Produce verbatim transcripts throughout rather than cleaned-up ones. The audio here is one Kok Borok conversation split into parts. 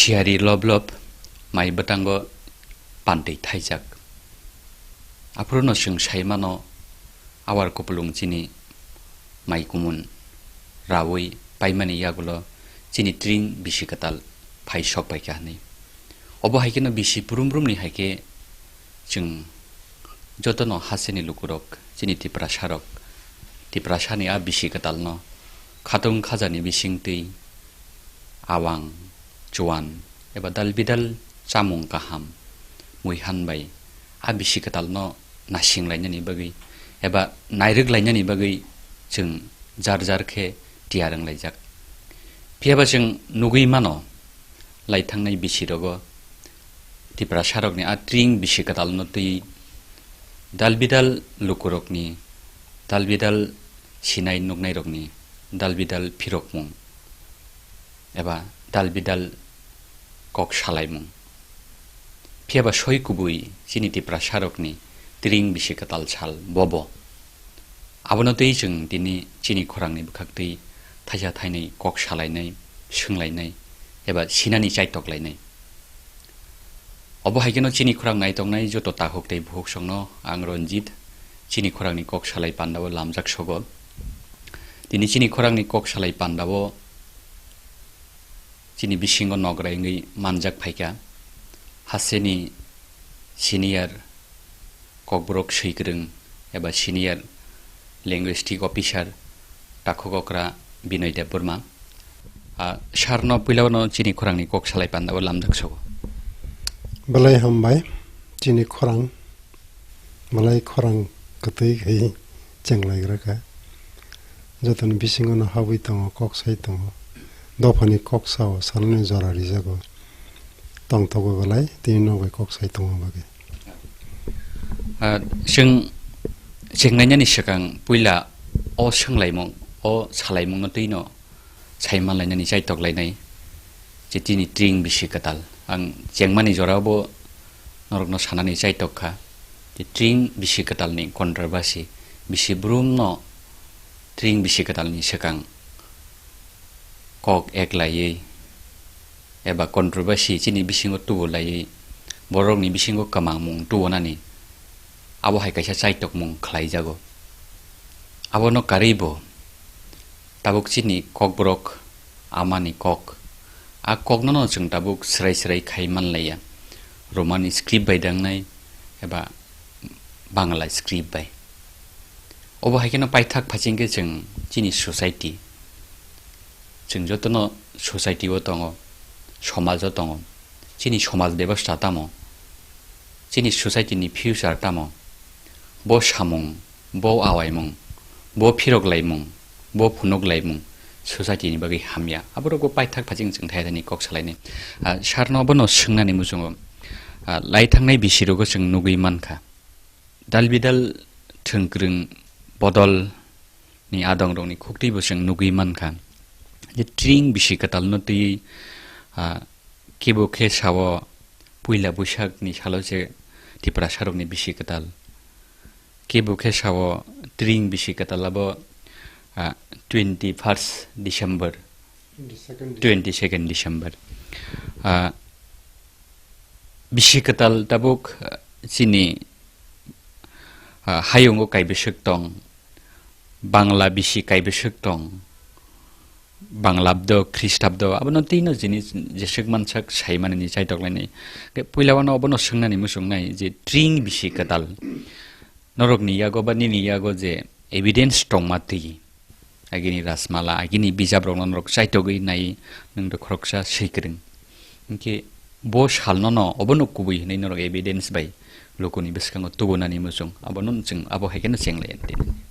Siyari lob lob mai bwtango pantwi thaijak. Aphuru no chwng sai mano, awar kupulung chini mai kumun raui paimani yagulo chini tring bisi kwtal phai sok paikha hwnwi. Obo hai kheno bisi brum brumni hai khe chwng jotono hasteni lukurok, chini Tiprasarok, Tiprasani a bisi kwtalno khatung khajani bisingtwi awang, chuan eba dal bidal chamung kaham muihan bai a bisi kwtalno nasing lainani bagwi eba nairwk lainani bagwi chwng jar jar khe tiyar wng laijak. Phiya ba chwng nugwi mano, lai thangnai bisi rogo Tiprasarokni a tring bisi kwtalno twi dal bidal lukurokni, dal bidal sinai nuknairokni dal bidal phirokmung eba dal bidal kok salaimung. Phiya ba soi kubui chini Tiprasarokni tring bisi kwtal sal bobo. Abono twi chwng tini chini khorangni bwkhaktwi thaisa thainwi kok salainai, swnglainai eba sinani chaitok lainai. Obo hai kheno chini khorang naitoknai joto takhuk tei bukhuksongno ang Ranjit chini khorangni kok salai pandao lamjak sogo. Tini chini khorangni kok salai pandao chini bisingo nogra wngwi manjak phaikha. Hasteni senior Kokborok swikwrwng eba senior linguistic officer takhuk okra Binoy Debbarma. Ah, sir no puila no chini khorangni kok salai pandao lamjak sogo. Belai hambai, chini khorang, belai khorang kwtwi khai chenglaigra kha. Jotoni bisingo no habwi tongo, kok sai tongo. Dophani kok sao, salani jora rijago. Tongthogo belai, tini nok bai kok sai tongma bagwi. Ah, chwng chenglainani swkang puila o swnglaimung, o salaimungno twino sai manlainani chaitok lainai. Je tini tring bisi kwtal. Ang chengmani jorao bo norokno sanani chaitok kha. Je tring bisi kwtalni controversy, bisi brumno tring bisi kwtalni swkang kok ek laiwi eba controversy chini bisingo tubu laiwi borokni bisingo kwmangmung tubunani abo hai kaisa chaitokmung khlaijago. Abono karwi bo tabuk chini kokborok amani kok, a kokno no chwng tabuk swrai swrai khai manlaiya, Roman script bai dangnai eba Bangla script bai. Obo hai kheno paithak phaching khe chwng chini society, chwng jotono society o tongo, somaj o tongo. Chini somaj bebosta tamo, chini society ni future tamo, bo samung, bo awaimung, bo phirok laimung, bo phunuk laimung society ni bagwi hamya. Aborok bo paithak phaching chwng thai thani kok salainai. Ah, sir no bono swngnani muchungo, ah, lai thangnai bisi rogo chwng nugwi mankha. Dal bidal thwngkwrwng bodol ni adongrokni khuktwi bo chwng nugwi mankha. Je tring bisi kwtalno twi, ah, kebo khe sao puila Boisakni salo se Tiprasarokni bisi kwtal. Kebo khe sao tring bisi kwtal abo, ah, twenty first December. Twenty second December. Twenty second December. Ah, bisi kwtal tabuk, ah, chini, ah, hayungo kaibiswk tong, Bangla bisi kaibiswk tong, Banglabdo, Khristabdo, abono tino jinis jeswk mansak saimanini chaitok lainai. Khe puila wano obono swngnani muchungnai je tring bisi kwtal norokni yago ba nini yago je evidence tongma twi. Agini Rajmala, agini bijabrokno norok chaitogwi nai, nwng rw khoroksa swikwrwng. Hinkhe bo salno no obono kubui hwnwi norok evidence bai lukuni bwskango tubunani muchung. Abono chwng abo hai kheno chenglai tini.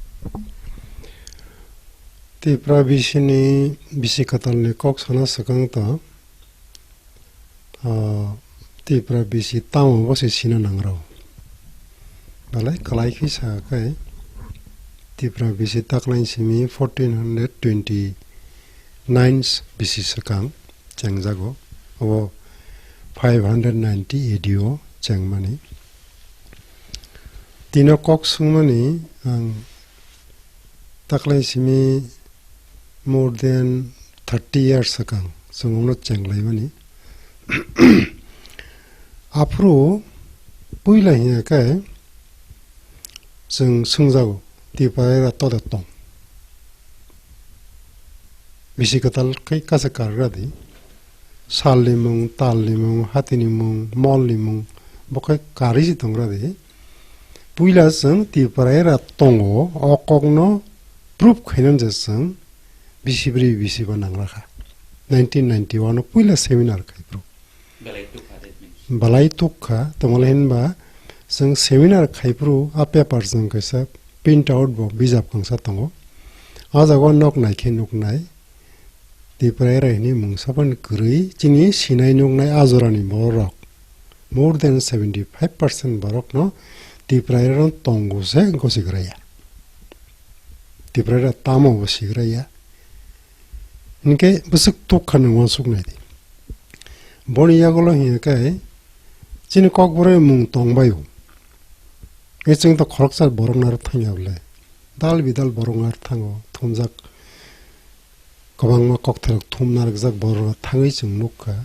Tipra bisini bisi kwtalni kok sana swkang to. Ah, Tipra bisi tamo bo se sina nangrao. Belai kwlai khe sa khe Tipra bisi taklaini simi fourteen hundred twenty-nine bisi swkang chengjago. Obo five hundred ninety A D o chengmani. Tino kok swngmani ang taklaini simi more than thirty years swkang chwng bono chenglaimani. Aphuru puila hiya khe chwng swngjago, Tipra era tode tong? Bisi kwtal khe kasa kargra di. Salni mung, talni mung, hatini mung, molni mung, bo khe karwi se tongra di. Puila chwng Tipra era tongo, o kokno proof khainani je chwng bisi bri bisi ba nangra kha. Nineteen ninety-one o puila seminar khai phuru. Belai tukha, that means. Belai tukha, tongole hinba chwng seminar khai phuru a paper chwng kaisa print out bo bijap kangsa tongo. A jaga nok naikhe nuknai. Tipra era hini mungsa phano kwrwi chini sinai nuknai a jorani borok. More than seventy five percent borokno Tipra era no tongo se gosi graya. Tipra era tamo bo sigraya. Hinkhe bwswk tukha nwng uansuk nai di. Boni yagulo hiya khe chini kokborok mung tongbaio. Nge chwng to khoroksa borok naro thangya bole. Dal bidal borok naro thango, thumjak kwbangma kokthairok thum narwkjak borok thangwi chwng nukha.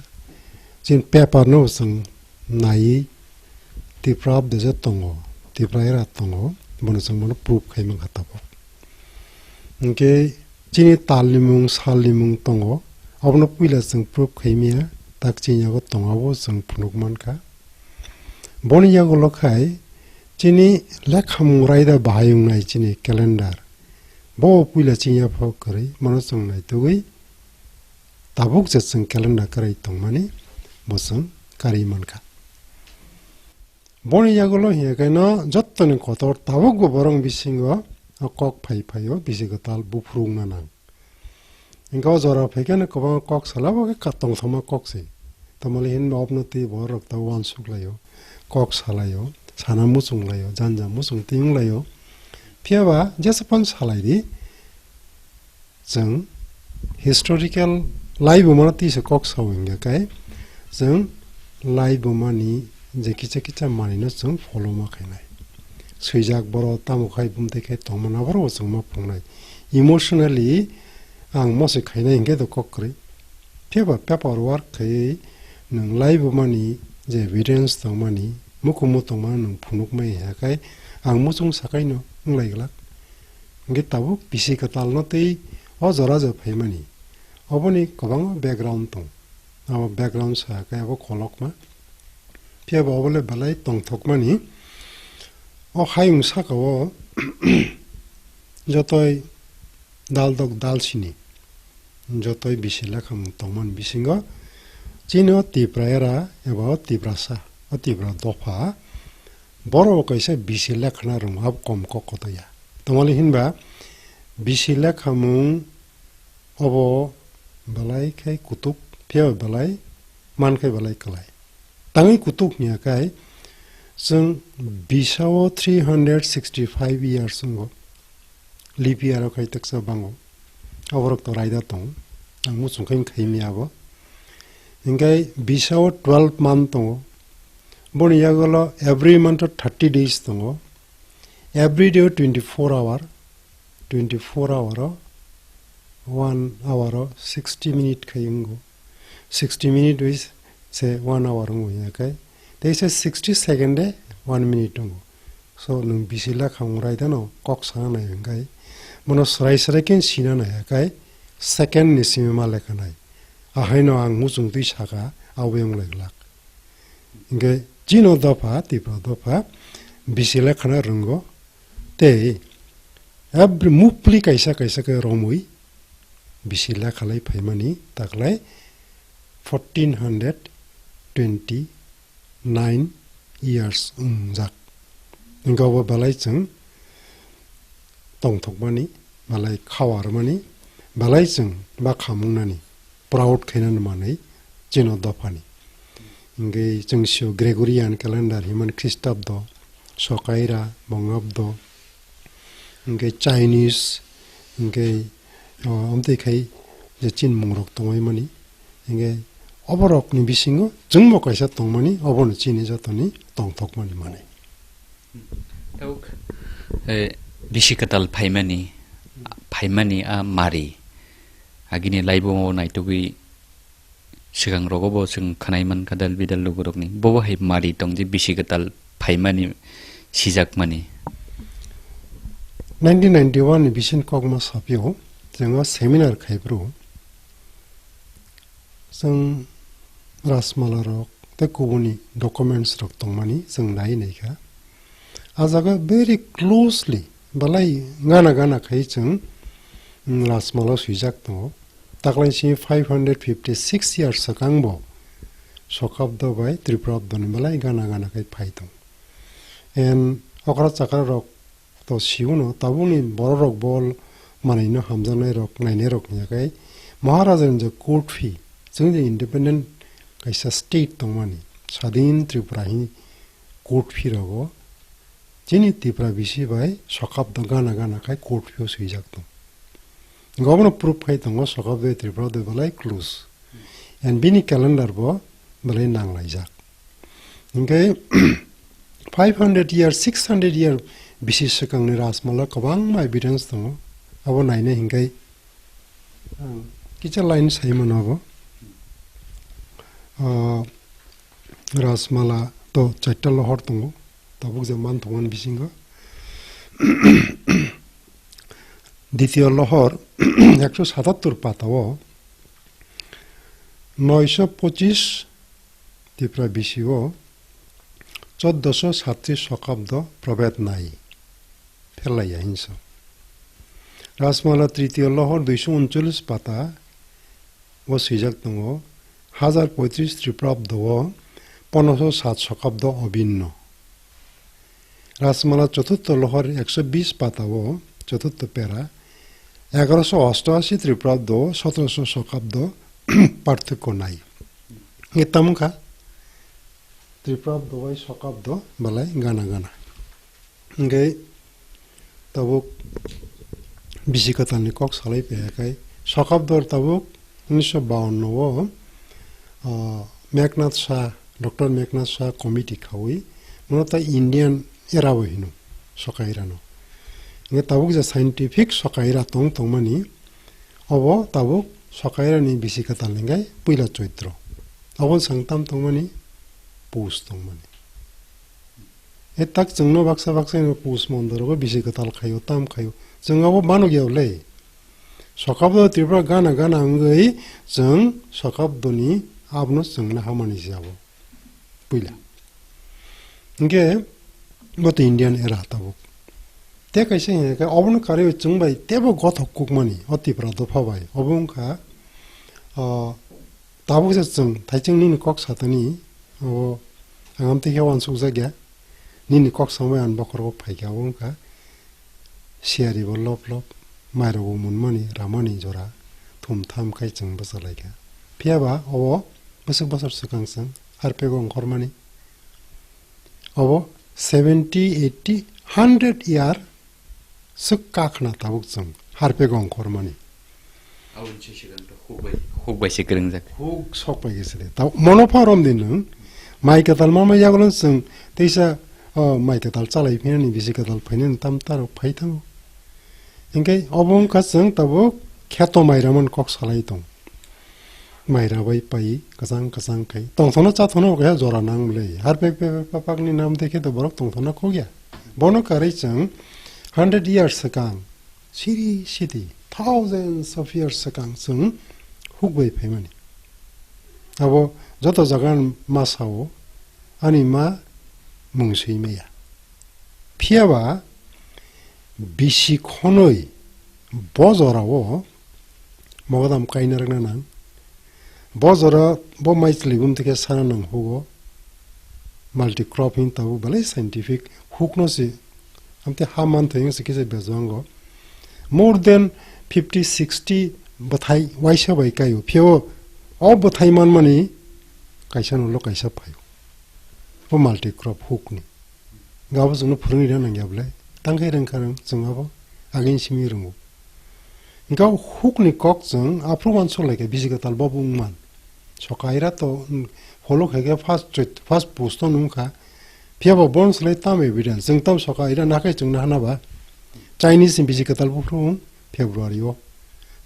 Chini paper no chwng naiwi Tipra update tongo, Tipra era tongo, bono chwng bono proof khai mankha tabuk. Hinkhe chini talni mung, salni mung tongo, abono puila chwng proof khai maya, tak chini yago tongabo chwng phunuk mankha. Boni yagulo khai chini lekhamung raida bahai wngnai chini calendar. Bo puila chini yaphok kwrwi, mano chwng naitugwi tabuk je chwng calendar kwrwi tongmani bo chwng karwi mankha. Boni yagulo hiya khe no jottoni kotor tabukbo borok bisingo o kok phai phaio bisi kwtal buphuru wngna nang. Hinkhe o jora phai khe no kwbangma kok sala bo khe ka-, tongthokma kok se. Tamoni hinba obno twi borok ta uansuk laio, kok salaio, sana muchung laio, janja muchung twi wng laio. Phiya ba jesa phano salai di, chwng historical laibuma no tisa kok sao hinkhe kai chwng laibuma ni je kicha kicha manwi no chwng follow ma khainai. Swijak borok tamo khai bumtwi khai tongmani aborok bo chwng ma phrwngnai. Emotionally ang mosoi khainai hinkhe do kok kwrwi. Phiya ba paper work khaiwi nwng laibuma ni je evidence tongmani, mukumu tongmani nwng phunuk mai ya khai ang muchung sakai no wng lai glak. Hinkhe tabuk bisi kwtal no twi o jora je phaimani. Oboni kwbangma background tong. Abo background sa khe abo kolokma. Phiya bo obo le belai tongthokmani. O hayung saka o jotoi daldok dalsini, jotoi bisi lekhamung tongmani bisingo chini o Tipra era eba o Tiprasa, o Tipra dopha, borok bo kaisa bisi lekhana rwng abo kom kok koto ya. Tamoni hinba bisi lekhamung obo belai khai kutuk, phiya belai man khai belai kwlai. Tangwi kutuk hiya khai chwng bisao three hundred sixty five years wngo. Leap year o khai teksa bango. Aborok to raida tong. Ang muchung khai khai mi abo. Hinkhe bisao twelve month tongo. Boni yagulo every month o thirty days tongo. Every day o twenty four hour. Twenty four hour o one hour o sixty minute khai wngo. Sixty minute wi se one hour wngo ya khai. Tei se sixty second e one minute wngo. So nwng bisi lekha wng rai dano kok sana nai hwn khai. Bono srai srai khe sina nai ya khai. Second ni simi ma lekha nai. Ahaino ang muchung twi saka abo wng lai glak. Hinkhe chino dopha, Tipra dopha, bisi lekhana rwngo. Tei every mupli kaisa kaisa khe romwi bisi lekhalai phaimani taklai fourteen hundred twenty nine years wngjak. Hinkhe obo belai chwng tongthokmani, belai khawarmani, belai chwng bakha mungnani, proud khainani manwi chino dophani. Hinkhe chwng sio Gregorian calendar himani Christabdo, Sokaira, Bongabdo, hinkhe Chinese, hinkhe, o, amtwi khai je chinmungrok tongwi mani. Hinkhe oborokni bisingo chwngbo kaisa tongmani, obono chini jotoni tongthokmani manwi. Tabuk, eh, bisi kwtal phaimani, phaimani a mari. Agini laibo naitugwi Swkang rogo bo chwng khwnai mankha dal bidal lukurokni. Bobo hai mari tong je bisi kwtal phaimani, sijakmani. Nineteen ninety-one ni bising kokma sapio, chwng o seminar khaiphuru, chwng Rajmala rok tei kubuni documents rok tongmani chwng nai naikha. A jaga very closely, belai gana gana khai chwng, mm, Rajmala swijak tongo. Taklaini simi five hundred fifty-six years swkang bo Sokabdo bai Tripurabdo ni belai gana gana khai phai tong. En okra chakra rok to siuno tabukni borok rok bol manwino hamjaknai rok nainai rok hingya khai Maharaja ni je court fee, chwng je independent kaisa state tongmani, Sadin Tripura hin court fee rogo chini Tripura bisi bai Sokabdo gana gana khai court fee o swijak tong. Gobono proof khai tongo Sokabdo Tripura de belai close. And bini calendar bo belai nanglaijak. Hinkhe five hundred year, six hundred year bisi swkangni Rajmala kwbangma evidence tongo. Abo naina hinkhe ang kisa line sai mano abo. Ah, Rajmala to chaita lohor tongo. Tabuk je man thangmani bisingo. Ditiyo lohor ekso satattor patao noisho pochis Tipra bisio choddoso sattris sokabdo probet nai pherlaiya hinso. Rajmala tritiyo lohor duiso uncholish pata o swijak tongo, hajar poitris Tripurabdo o ponoso sat sokabdo obinno. Rajmala choturtho lohor ekso bis pata o choturtho pera, egaroso ostoashi Tripurabdo o sotoroso sokabdo parthokyo nai. Nge tamkha Tripurabdo bai sokabdo belai gana gana. Hingke tabuk bisi kwtalni kok salai paiyakhai. Sokabdo tabuk unisho bawanno o, ah, Meknath Shah, Doctor Meknath Shah committee khaui, mono ta Indian era bo hino sokairano. Hingke tabuk je scientific sokaira tong tongmani, obo tabuk sokairani bisi kwtal hingke puila Choitro. Obo swng tam tongmani, pus tongmani. E tak chwngno baksa baksa hino pus mondorogo bisi kwtal khaio, tam khaio. Chwng abo manuk ya le. Sokabdo Tripura gana gana wngwi chwng sokabdoni abono chwngno hamani se abo. Puila. Hingke bo to Indian era tabuk. Te kaisa hingke obono karwi chwng bai tebo gothok kukmani o Tripura dopha bai. Obo wngkha, o, Tabuk se chwng thaichwng nini kok satani, o, ang amtwi khe uansukjak ya. Nini kok samai ang bokhorogo phaikha, abo wngkha siyari bo lop lop, mairok bo munmani, ramani jora, thum tham khai chwng bwchalaikha. Phiya ba obo bwswk bosor swkang chwng harpego ongkhormani. Obo seventy, eighty, hundred year swk kakhna tabuk chwng harpego ongkhormani. Aboni se sigang to huk bai, huk bai se kwrwngjak. Huk sok bai khe se de. Ta mono pha rom di nwng. Mai kwtal ma ma yagulo chwng teisa, o, mai kwtal chalai phinani bisi kwtal phainani tam taro phai thango. Hingke obo wngkha chwng tabuk kheto mai ramani kok salai tong. Maira bai pai kwchang kwchang khai tongthokno chathono bo kaisa jora nang le. Har pek pek pek pak ni nam de khe to borok tongthokno khogya. Bono karwi chwng hundred years swkang, siri siti, thousands of years swkang chwng huk bai phaimani. Abo joto jaga ma sao, ani ma mung swi maya. Phiya ba bisi khonoi bo jorao mogodam kaina rwkna nang. Bo jora bo mai chwlwi bumtwi khe sana nang hugo. Multi crop hin tabuk belai scientific hukno se amtwi ha manthai wngse kisa bejongo. More than fifty, sixty bwthai waisa bai kaio. Phiyao o bwthai manmani kaisa nolo kaisa phaio. Bo multi crop hukni. Gabo chwngno phwrwngwi rwna nangya bwle. Tangkhe rwngkha rwng chwng abo agini simi rwngo. Hingkhe o hukni kok chwng aphuru uansuk laikha bisi kwtal bobo wngman. Sokaira to, mm, follow khaikhe first choi-, first post-o nungkha. Phiyaba bono slai tamo evidence. Chwng tamo sokaira nakhai chwngno hana ba. Chinese ni bisi kwtal buphuru wng February-o.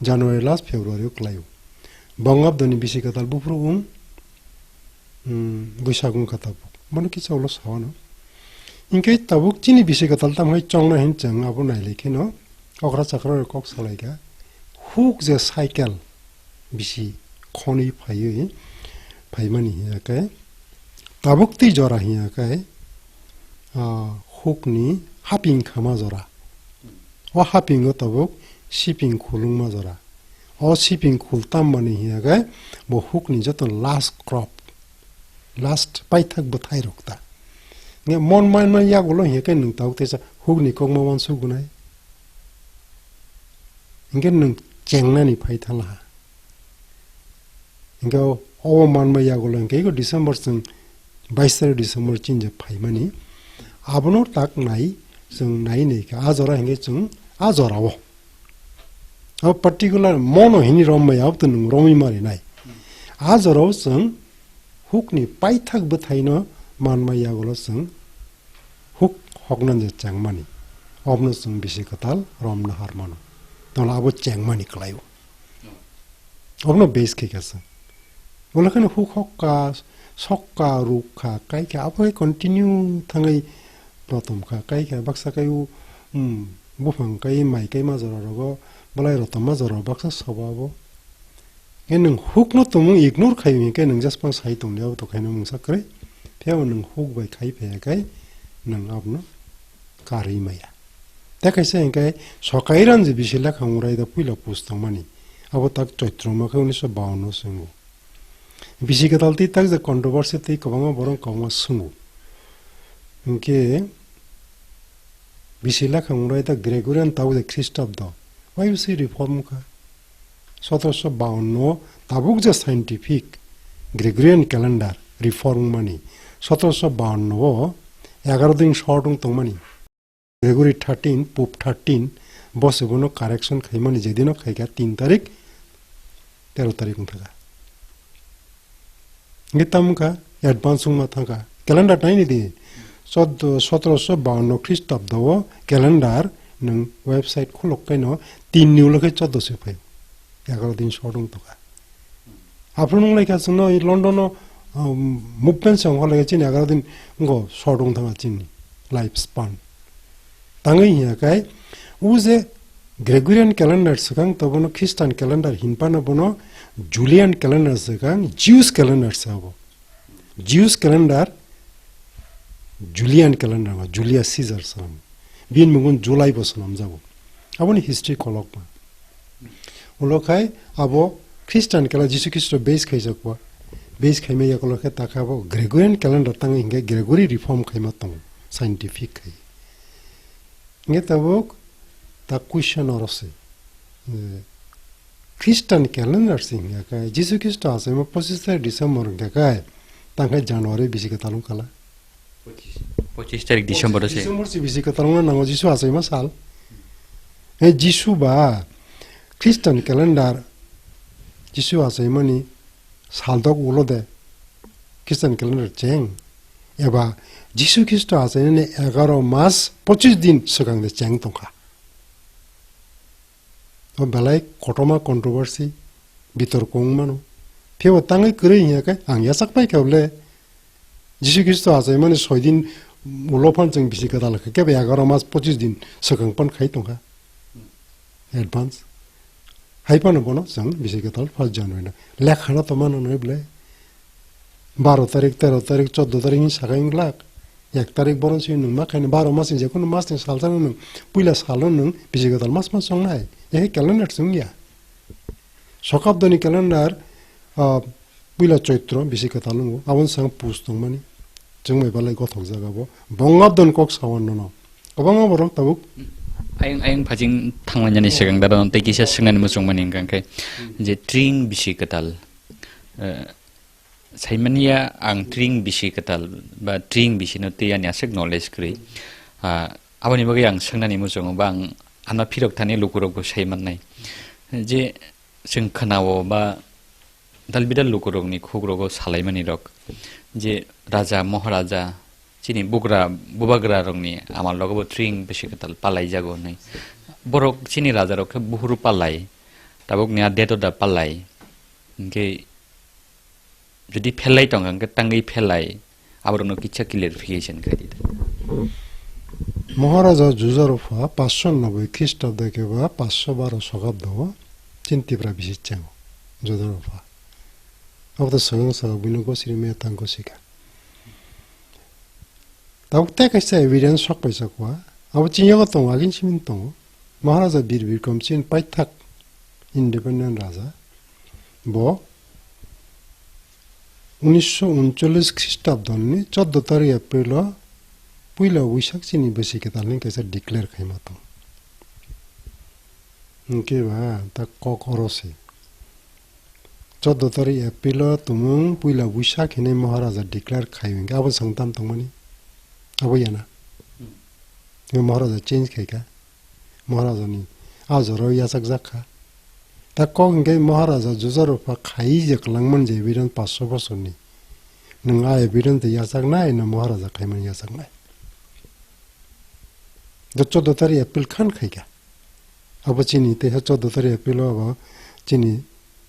January last February-o kwlaio. Bongabdoni bisi kwtal buphuru wng, hmm, bwsakung kha tabuk. Bono kisa ulo sawano. Hinkhe tabuk chini bisi kwtal tamo hai chongna hin chwng abo nailai kheno okra chakra rok kok salai kha. Huk je cycle bisi khonwi phaiwi phaimani hiya khe tabuk twi jora hiya khe, ah, hukni haping khama jora. O hapingo tabuk siping khulungma jora. O siping khul tammani hiya khe bo hukni joto last crop, last paithak bwthai rok ta. Nge mon mai mai yagulo hiya khe nwng tabuk teisa hukni kokma uansuk gunai. Hinkhe nwng chengnani phai thanglaha. Hinkhe o, o manma yagulo hinkhe eko December chwng bais tarik December chini je phaimani. Abono tak nai, chwng nai nai khe a jora hinkhe chwng a jorao. Abo particular mono hini rombai abo to nwng romwi mari nai. A jorao chwng hukni paithak bwthaino manma yagulo chwng huk hoknani je chengmani, obno chwng bisi kwtal romna har mano. Tongla abo chengmani kwlaio. Obno base khe kasa. Wala khani huk hokka, sokka, rukha, kaikha, abo hai continue thangwi rotom kha, kaikha, baksa kai u, um, buphang kai, mai kai ma jora rogo, balai rotom ma jora baksa sobo abo. Khe nwng hukno tongmung ignore khai hinkhe nwng just phano sai tongdi abo to khaino mungsa kwrwi. Phiya bo nwng huk bai khai phaiya khai nwng abono karwi maya. Tei kaisa hinkhe Sokai Ranji bisi lekha wngrai da puila post tongmani. Abo tak Choitro ma khe unisho bawanno swngo. Bisi kwtal twi tak je controversy twi kwbangma borok kwbangma swngo. Hinkhe bisi lekha wngrai da Gregorian tabuk je Christabdo. Why you say reform kha? Sotorosho bawanno tabuk je scientific Gregorian calendar reform wngmani, sotorosho bawanno o egaroh din short wng tongmani. Gregory thirteen, Pope thirteen, bo se bono correction khaimani jedino khaikha tin tarik, tero tarik wngthaka. Nge tamkha advance wngma thangkha. Calendar naini di. Chod-, sotorosho bawanno Christabdo o calendar nwng website khulok kaino tin ni ulo khe chordo se phai. Egaroh din short wng tongkha. Aphuru nung lai kha chwngno i London o, um, movement se wngkha lai kha chini egaroh din wngkha short wng thangkha chini life span. Tangwi hiya khai, o je Gregorian calendar swkang to bono Christian calendar hinphano bono Julian calendar swkang, Jewish calendar se abo. Jewish calendar, Julian calendar ba Julius Caesar swnam. Bini mungkon July bo swnamjago. Aboni history kolokma. Ulo khai abo Christian calendar Jisu Khristo base khaijakwa. Base khaima yakulo khe takha abo Gregorian calendar tang hinkhe Gregory reform khaima tongo, scientific khai. Hinkhe tabuk ta question oro se, eh, Christian calendar se hinkhe Jisu Khristo achaima pochis tarik December hinkhe tang khai January bisi kwtal wngkha la. Pochis tarik December o se. December se bisi kwtal wngna nango Jisu achaima sal. Eh, Jisu ba Christian calendar Jisu achaimani saldok ulo de Christian calendar cheng eba Jisu Khristo achainani egaroh mas pochis din swkang de cheng tongkha. O belai kotorma controversy, bitorko wng mano. Phiya bo tangwi kwrwi hiya khe ang yachak pai kha bole. Jisu Khristo achaimani soi din ulo phan chwng bisi kwtal kha khe egaroh mas pochis din swkang phan khai tongkha. Advance. Hai phano bono chwng bisi kwtal first January no. Lekhano to mano noi bole. Baro tarik, tero tarik, chordo tarik ni sakai wng lak. Ek tarik boron si nwng ma khaini baro mas ni jekunu mas ni salsa no nwng puila salo nwng bisi kwtal mas mas chongnai. Ehe calendar se wngya. Sokabdoni calendar, ah, puila Choitro bisi kwtal wngo. Aboni sanga pus tongmani. Chwng bai balai gothok jaga bo. Bongabdon kok sawan nono. Kwbangma borok tabuk. Ayang, ayang phajing thanglainani swkang dara tei kisa swngnani muchungmani hwnkha khe je tring bisi kwtal. Eh, Saimanya ang tring bisi kwtal ba tring bisi no twi ani aswk knowledge kwrwi. Ah, aboni bagwi ang swngnani muchungo ba ang ano phirok thani lukurok bo sai mannai. Je chwng khwnao ba dal bidal lukurokni khugrogo salaimani rok je raja moharaja chini bugra bubagra rokni amal rogo bo tring bisi kwtal palai jago hinwi. Borok chini raja rok khe buhuru palai, tabukni a date o da palai. Hwnkhe jodi phelai tongkha, hwnkhe tangwi phelai, aborokno kisa clarification khai di. Maharaja Jujarupha paanch noboi Khristobdo khe ba paanch baro Sokabdo o chini Tipra bisi chengo Jujarupha. Abo to swkang swkang buino gosiri maya tang gosika. Tabuk tei kaisa evidence sok paisa kua. Abo chini yago tongo, agini simi tongo. Maharaja Bir Bikram chini paithak independent raja. Bo unisho uncholish Khristobdoni choddo tarik April o puila Buisak chini bwswi kwtal hinwi kaisa declare khaima tong. Hwnkhe ba ta kok oro se. Choddo tarik April o tumung puila Buisak hinwi Maharaja declare khai hwnkhe abo swng tam tongmani? Abo yana. Tei Maharaja change khaikha. Maharajani a jorao yachakjak kha. Ta kok hwnkhe Maharaja Jujarupha khai je kwlangmani je evidence paanch bosorni. Nwng a evidence de yachaknai na Maharaja khaimani yachaknai? Do choddo tarik April khan khaikha. Abo chini teisa choddo tarik April o abo chini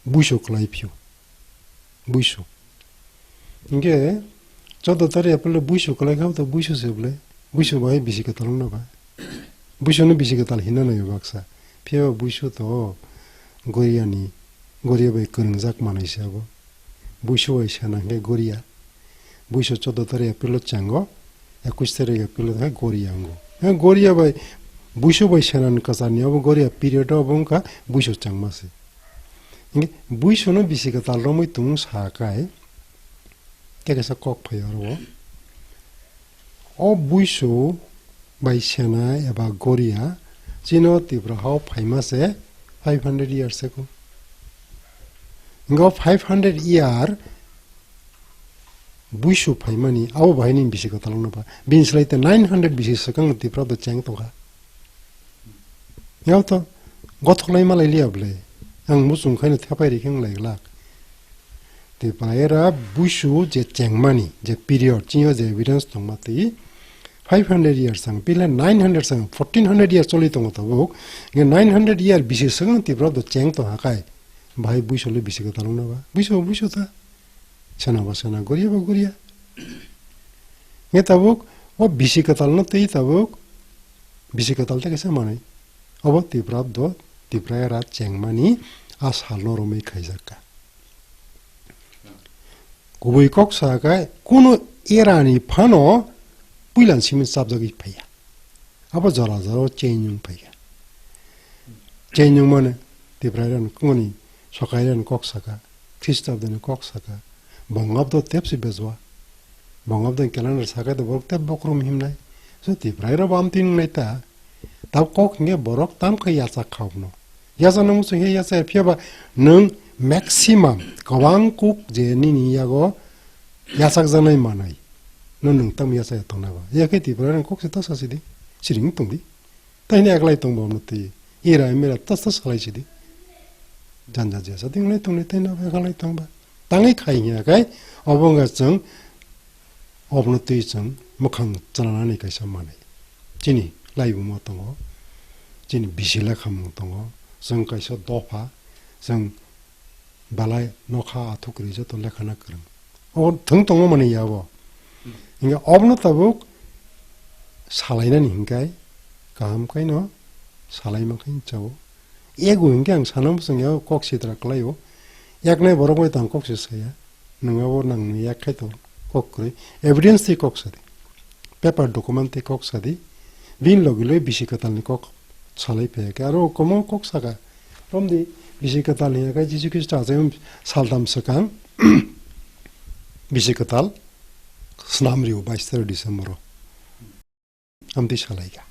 buisu kwlai phio. Buisu. Hingke choddo tarik April o buisu kwlai kha, to buisu se bwle. Buisu bai bisi kwtal wngna ba. Buisu no bisi kwtal hinna nai baksa. Phiya buisu to Goria ni, Goria bai kwrwngjak manwi se abo. Buisu bai sana hingke Goria. Buisu choddo tarik April o chango, ekush tarik April o hai Goria wngo. He Goria bai buisu bai sana ni kwchar ni abo Goria period o abo wngkha buisu changma se. Hingke buisu no bisi kwtal romwi tumung sa kai, tei kaisa kok phai oro o. O buisu bai sena eba Goria chino Tripura hao phaima se five hundred years ago. Hingke o five hundred year buisu phaimani abo bahai ni bisi kwtal wngna ba. Bini slai te nine hundred bisi swkang Tripura do cheng tongkha. Yao to gothok lai malai liya bwle. Ang muchung khaino thepai rikhe wng lai glak. Tei payera buisu je chengmani, je period, chini o je evidence tongma tei five hundred years ang, pila nine hundred ang, fourteen hundred years choli tongo tabuk. Nge nine hundred year bisi swkang Tripura do cheng tong hakai. Bahai buisu le bisi kwtal wngna ba. Buisu, buisu ta. Sena ba sena, goria ba goria. Nge tabuk, o bisi kwtal no tei tabuk, bisi kwtal tei kaisa manwi. Obo Tripura do, Tripura era chengmani a sal no romwi khaijak kha. Kubui kok sa kha, kunu era ni phano puilan simi chapjagwi phaiya. Abo jora jora o change wng phaikha. Change wng mane Tiprairani kungni Sokairani kok saka, Khristobdoni kok saka, Bongabdo tepsi bejwa. Bongabdoni calendar sakai do borok tep bokrom himnai. So Tiprairabo amtwi wngnai ta. Tab kok hingke borok tamkhe yachak kha obno. Yachakno muchung khe yachak ya, phiya ba nwng maximum kwbang kuk je nini yago yachakjaknai manwi no nwng tamo yachak ya tongna ba. Yakhe Tiprairani kok se ta sasi di, siring tong di. Taini eklai tong ba omno twi. Ira mira tas tas salai sidi. Janja jesa tinglai tonglai taini abo eklai tong ba. Tangwi khai hiya kai obo wngkha chwng obno twi chwng mwkhang chananani kaisa manwi. Chini laibumo tongo. Chini bisi lekhamung tongo. Chwng kaisa dopha. Chwng belai nokha athuk ri joto lekhana kwrwng. O thwng tongo mani ya bo. Hingke obno tabuk salainani hingkai kaham kaino salai mankha hinchao. Ego hingke ang sana bwswng ya kok sitra kwlaio. Yaknai borok bai tang kok se saya. Nwng abo nang nwi yak khai to kok kwrwi. Evidence tei kok sadi. Paper document tei kok sadi. Bini logi loi bisi kwtalni kok salai phai khe aro komo kok saka. Romdi bisi kwtal hiya khe Jisu Khristo achai saltam swkang bisi kwtal snam rio bais tero December o. Amtwi salai kha.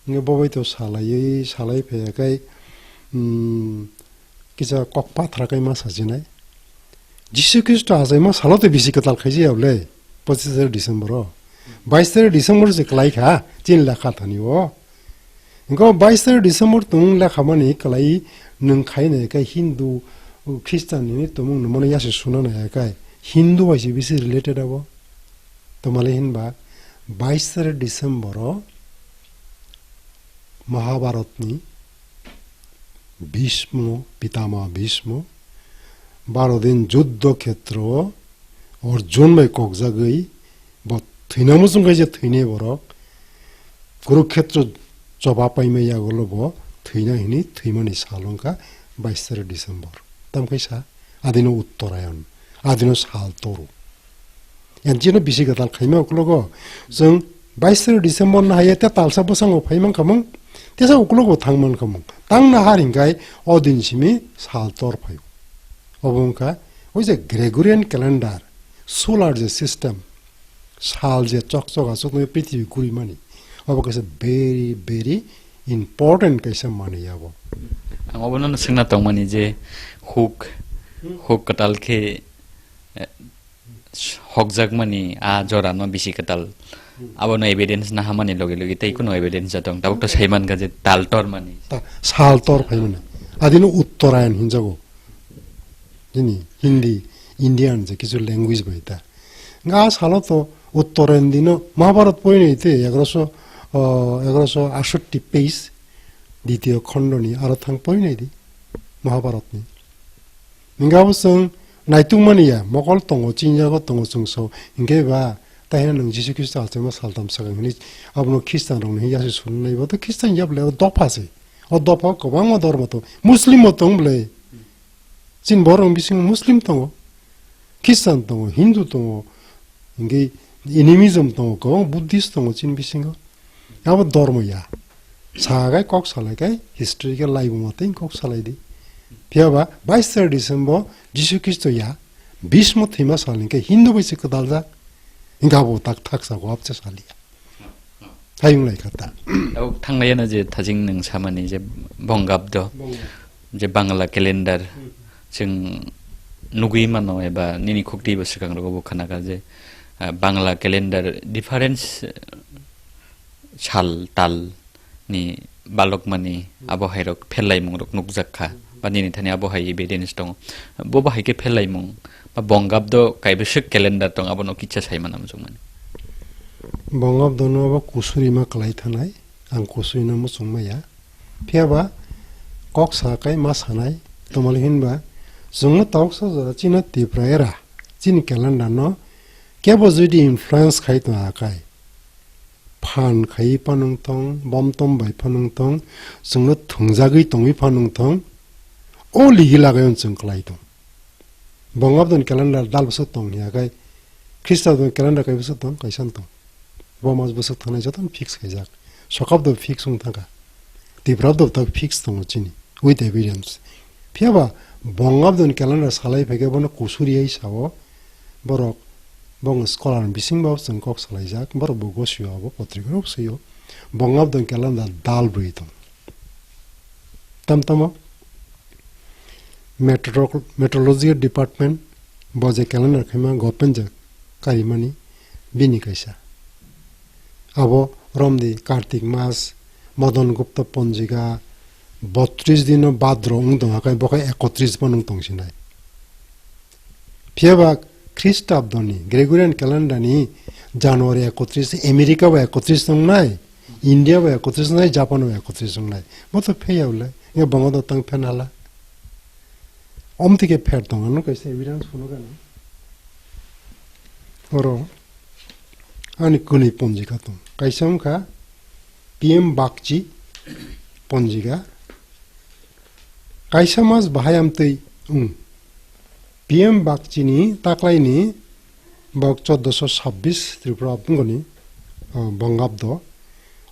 Nge bo bai to salaiwi salai phai khe, um, kisa kok pathra kai ma sajinai. Jisu Khristo achai ma salo to bisi kwtal khaiji ya bole, pochis tero December o. Bais tero December se kwlai kha, chini lekha thani o. Hingke o bais tero December tong lekha mani kwlai nwng khai nai khe Hindu, Christian ni tongmung no mano yasi suna nai khe Hindu bai se bisi related abo. Tomale hinba bais tero December o Mahabharat ni Bhismo, Pitama Bhismo, Baro din juddho khetro Arjun bai kokjagwi bo thwina muchung khe je thwinai borok Kurukhetro choba paimai yagulo bo thwina hini thwimani sal wngkha bais tarik December. Tam kaisa adino Uttarayan, adino sal toru. Yang chino bisi kwtal khaima uklogo, chwng bais tarik December no haiya te talsa bwskango phai mankha mung, tesa uklogo thang mankha mung. Tang na har hinkhai o din simi sal tor phaio. Obo wngkha, oi je Gregorian calendar, solar je system, sal je chok chok aswk no prithibi guri mani. Obo kaisa very, very important kaisa manwi abo. Ang obono swngna tongmani je huk, huk kwtal khe, eh, hokjakmani a jorano bisi kwtal. Abono evidence nahamani logi logi tei kuno evidence jatong. Tabuk to saimankha je tal tormani. Ta, sal tor phaimani. Adino Uttarayan hinjago. Jini Hindi, Indian je kichu language bai ta. Nga salo to Uttarayan dino Mahabharat poinai te egaroso, ah, egaroso aatshatti page, ditiyo khondoni aro thang poinai di Mahabharatni. Hingke abo chwng naitukmani ya, mokol tongo, chinjago tongo chwngso. Hingke ba, tahino nwng Jisu Khristo achaima saltam swkang hwnwi abono Khristanrokno hwnwi yasi surnai, bo to Khristan ya bwle, o dopha se. O dopha o kwbangma dormo tongo. Muslim bo tong bwle. Chini borok bisingo Muslim tongo. Khristan tongo, Hindu tongo. Hingke animism tongo, kwbang Buddhist tongo chini bisingo. Abo dormo ya. Sagai kok salai kai history khe laibuma tei kok salai di. Phiya ba bais tarik December Jisu Khristo ya bismo thwima sal hingke Hindu bai se kwdaljak. Hingke abo tak thaksa go abse saliya. Hayung lai kha ta. Tabuk thanglai ya na je thajing nwng samani je Bongabdo, je Bangla calendar, chwng nugui mano eba nini khukti bo swkang rogo bo khana kha je, ah, Bangla calendar difference, sal tal ni balokmani abo hai rok pherlaimung rok nukjak kha, ba nini thani abo hai evidence tongo. Bo bahai khe pherlaimung ba Bongabdo kaibwswk calendar tong, abono kisa sai manam jwngmani. Bongabdo no abo kusuri ma kwlai thanai, ang kusuri no muchung maya. Phiya ba kok sa kai ma sanai, tomali hinba chwngno tabuk sa jora chini Tipra era, chini calendar no kebo jodi influence khai tong akai. Phan khai phanwng tong, bom tom bai phanwng tong, chwngno thwngjagwi tongwi phanwng tong, o ligi lagayon chwng kwlai tong. Bongabdon calendar dal bwswk tong hiya khai, Khristabdon calendar kai bwswk tong, kaisa tong. Bo mas bwswk thangnai jotono fix khaijak. Sokabdo fix wng thangkha. Tiprabdo tak fix tongo chini, with evidence. Phiya ba Bongabdon calendar salai phaikhe bono kusuri hai sao, borok, bong scholar bising bo chwng kok salaijak, borok bo gosio abo potrika rok sio. Bongabdon calendar dal brwi tong. Tam tamo meteorol-, meteorology department bo je calendar khaima government je karimani bini kaisa. Abo romdi Kartik mas, Modon Gupta ponjika, botris dino badro wng tong kha, bo khe ekotris phano wng tong sinai. Phiya ba Khristabdoni, Gregorian calendar ni January ekotris, America bo ekotris tongnai, India bo ekotris tongnai, Japan bo ekotris tongnai. Bo to pheya ulai, nge bongo do tang phen hala. Om thike pher tong, ano kaisa evidence phunuk ano. Oro ani kwnwi ponjika tong. Kaisa wngkha P M Bakchi ponjika. Kaisa mas bahai amtwi wng. P M Bakchini taklaini bok choddoso sabbis Tripura bungoni, o, Bongabdo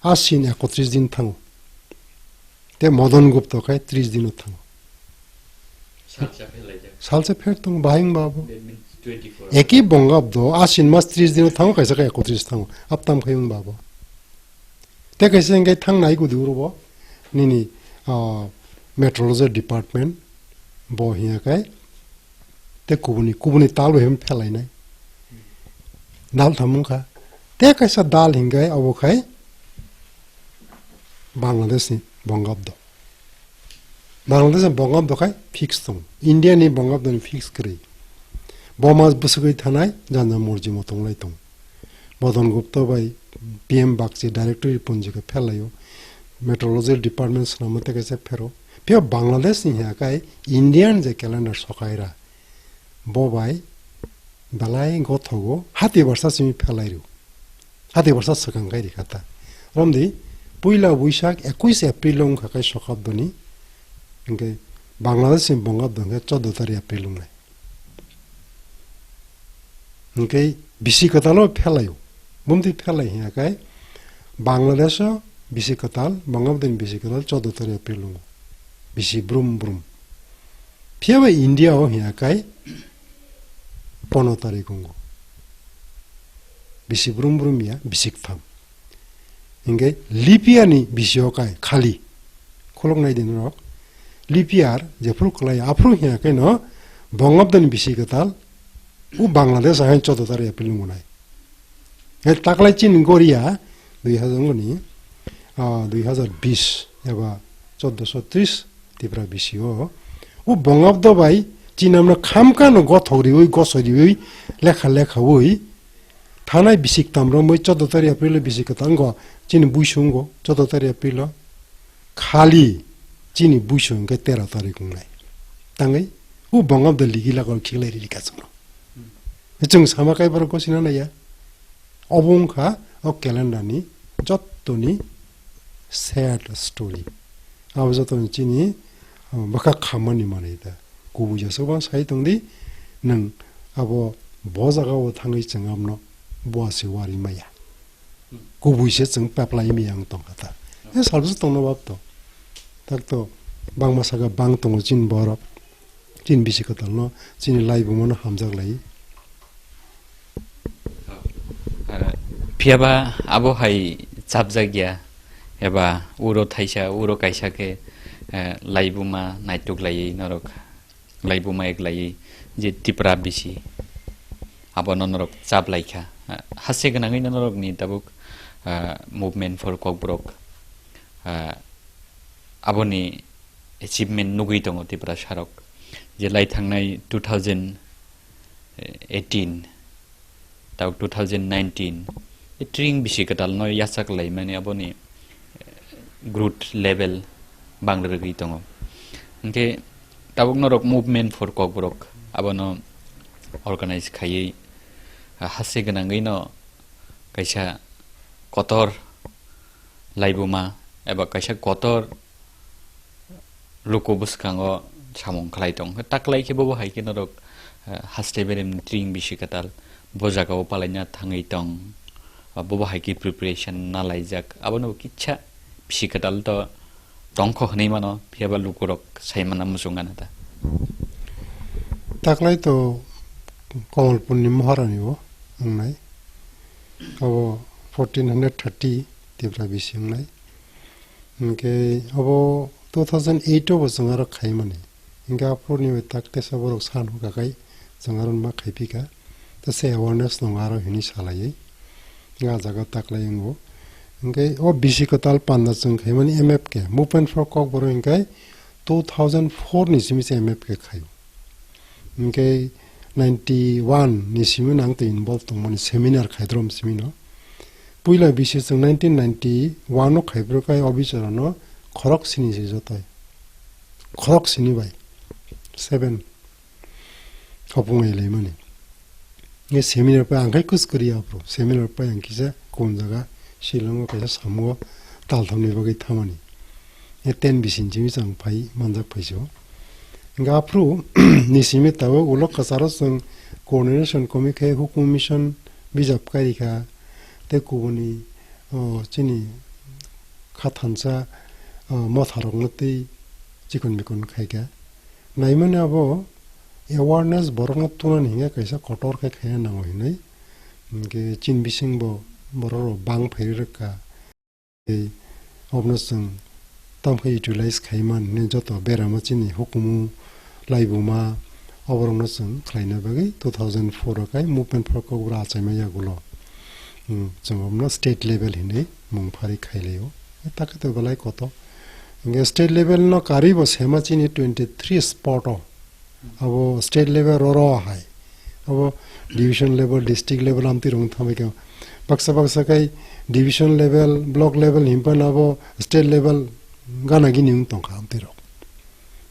Asin ekotris din thango. Te Modon Gupta khai tris dino thango. Salsa pher laijak. Salsa pher tong bahai wng ba bo. That means twenty-four hours. Eki Bongabdo Asin mas tris dino thango, kaisa khai ekotris thango. Aptam khai wng ba bo. Te kaisa hingke thang nai gudi uro bo nini, ah, meteorology department bo hiya kai te kubuni, kubuni tal bo hem phelai nai. Dal thamung kha. Te kaisa dal hingke abo khai Bangladesh ni Bongabdo. Bangladesh ni Bongabdo khai fix tong. India ni Bongabdo ni fix kwrwi. Bo mas bwswgwi thanai janja morji mo tonglai tong. Modon Gupta bai P M Bakchi directory ponjika phelaio. Meteorology department swnamwi tei kaisa phero. Phiya Bangladesh ni hiya kai Indian je calendar sokaira. Bo bai belai gothogo, hati borsa simi phelai rw. Hati borsa swkang kai rikha ta. Romdi, puila Buisak ekuis April o wngkha kai Sokabdoni, hwnkhe Bangladesh ni Bongabdo hwnkhe chordo tari April wngnai. Hwnkhe bisi kwtal o phelaio. Bumtwi phelai hiya kai Bangladesh o bisi kwtal, Bangladesh ni bisi kwtal chordo tari April wngo. Bisi brum brum. Phiya ba India o hiya kai pono tarik wngo. Bisi brum brum ya, bisi kwtham. Hingke leap year ni bisi o kai khali. Khulok nai di norok. Leap year jephru kwlai, aphru hiya kai no Bongabdo ni bisi kwtal, u Bangladesh ahai chordo tari April wngo nai. He taklai chini goria dui hazar ni, ah, dui hazar bis eba chordoso tris Tipra bisi o. U Bongabdo bai chini amno khamkha no gothok riwi, gosoi riwi, lekha lekha wi thanai bisi kwtam romwi chordo tari April o bisi kwtal wngo chini buisungo chordo tari April o. Khali chini buiso hwnkhe tero tarik wngnai. Tangwi u Bongabdo ligi lagol khiklai riri kachangno. Chwng sama kai borok gosina naiya. Obo wngkha o calendar ni jottoni sad story. Abo jottoni chini, uh, bwkha khammani manwi ta. Kubui jasa bang sai tongdi, nwng abo bo jaga o thangwi chwng amno buasi wari maya. Kubui se chwng peplai miyang tongkha ta. E salsa tongno bab to. Tak to bangma saka bang tongo chini borok. Chini bisi kwtalno, chini laibumano hamjak lai. Ah, phiyaba abo hai chapjak ya, eba uro thaisa, uro kaisa khe, eh, laibuma naituk laiwi norok, laibuma ek laiwi je Tipra bisi, abono norok chap laikha. Ah, hase gwnangwi norokni tabuk, ah, Movement for Kokborok, ah, aboni achievement nugwi tongo Tiprasarok. Je lai thangnai two thousand eighteen, tau two thousand nineteen, e tring bisi kwtalno yachak laimani aboni, eh, growth level bang rwgwi tongo. Hwnkhe tabuk norok Movement for Kokborok abono organize khaiwi, ah, hase gwnangwino kaisa kotor laibuma eba kaisa kotor luku bwskango samung khlai tong. Taklai khe bobo hai khe norok, eh, haste berem tring bisi kwtal bo jagao palaina thangwi tong. Bobo hai khe preparation na laijak. Abono kitsa bisi kwtal to tongkho hwnwi mano, phiyaba lukurok sai mana muchung gana ta. Taklai to Kamalpurni Maharani bo wngnai. Abo fourteen hundred thirty Tipra bisi wngnai. Hwnkhe abo two thousand eight o bo chwng aro khaimani. Hwnkhe aphuruni bai tak tesa borok san hwnkha khai chwng aro ma khaiphikha. Tesa awareness nongo aro hinwi salaiwi. Hwnkhe ah jaga taklai wngo. Hwnkhe o bisi kwtal panda chwng khaimani M F K, Movement for Kokborok hwnkhe two thousand four ni simi se M F K khaio. Hwnkhe ninety one ni simi no ang tei involve tongmani seminar khaidrom simi no. Puila bisi chwng nineteen ninety one o khaibrwk khai o bichara no khorok sini se jotoi. Khorok sini bai. Seven. Hopung ai laimani. Nge seminar pai ang khai kus kwrwi aphuru. Seminar pai ang kisa kun jaga Shillong o kaisa samungo taltham ni bagwi thamani. Nge ten bisin simi chang phai manjak phai se o. Hingke aphuru ni simi tabuk ulo kwcharo chwng coordination committee khe hukum mission bijap kairikha tei kubuni, o, chini kha thansa, o, motharokno tei chikon mikon khaikha. Naimani abo awareness borokno tunani hinkhe kaisa kotor khe khaina nango hinwi. Hinkhe chini bisingbo borok rok bang phai rwkha. Tei obono chwng tamo khe utilize khai man hinwi joto berama chini hukumu laibuma oborokno chwng khlaina bagwi two thousand four o khai Movement for Kokborok achaima yagulo, um, chwng obono state level hinwi mung phari khai laio. Takhe to belai kotor. Hinkhe state level no karwi bo sema chini twenty three spot o. Abo state level roro hai. Abo division level, district level amtwi rong thambai kha. Baksa baksa khai division level, block level himpano abo state level gana gini wng tongkha amtwi rok.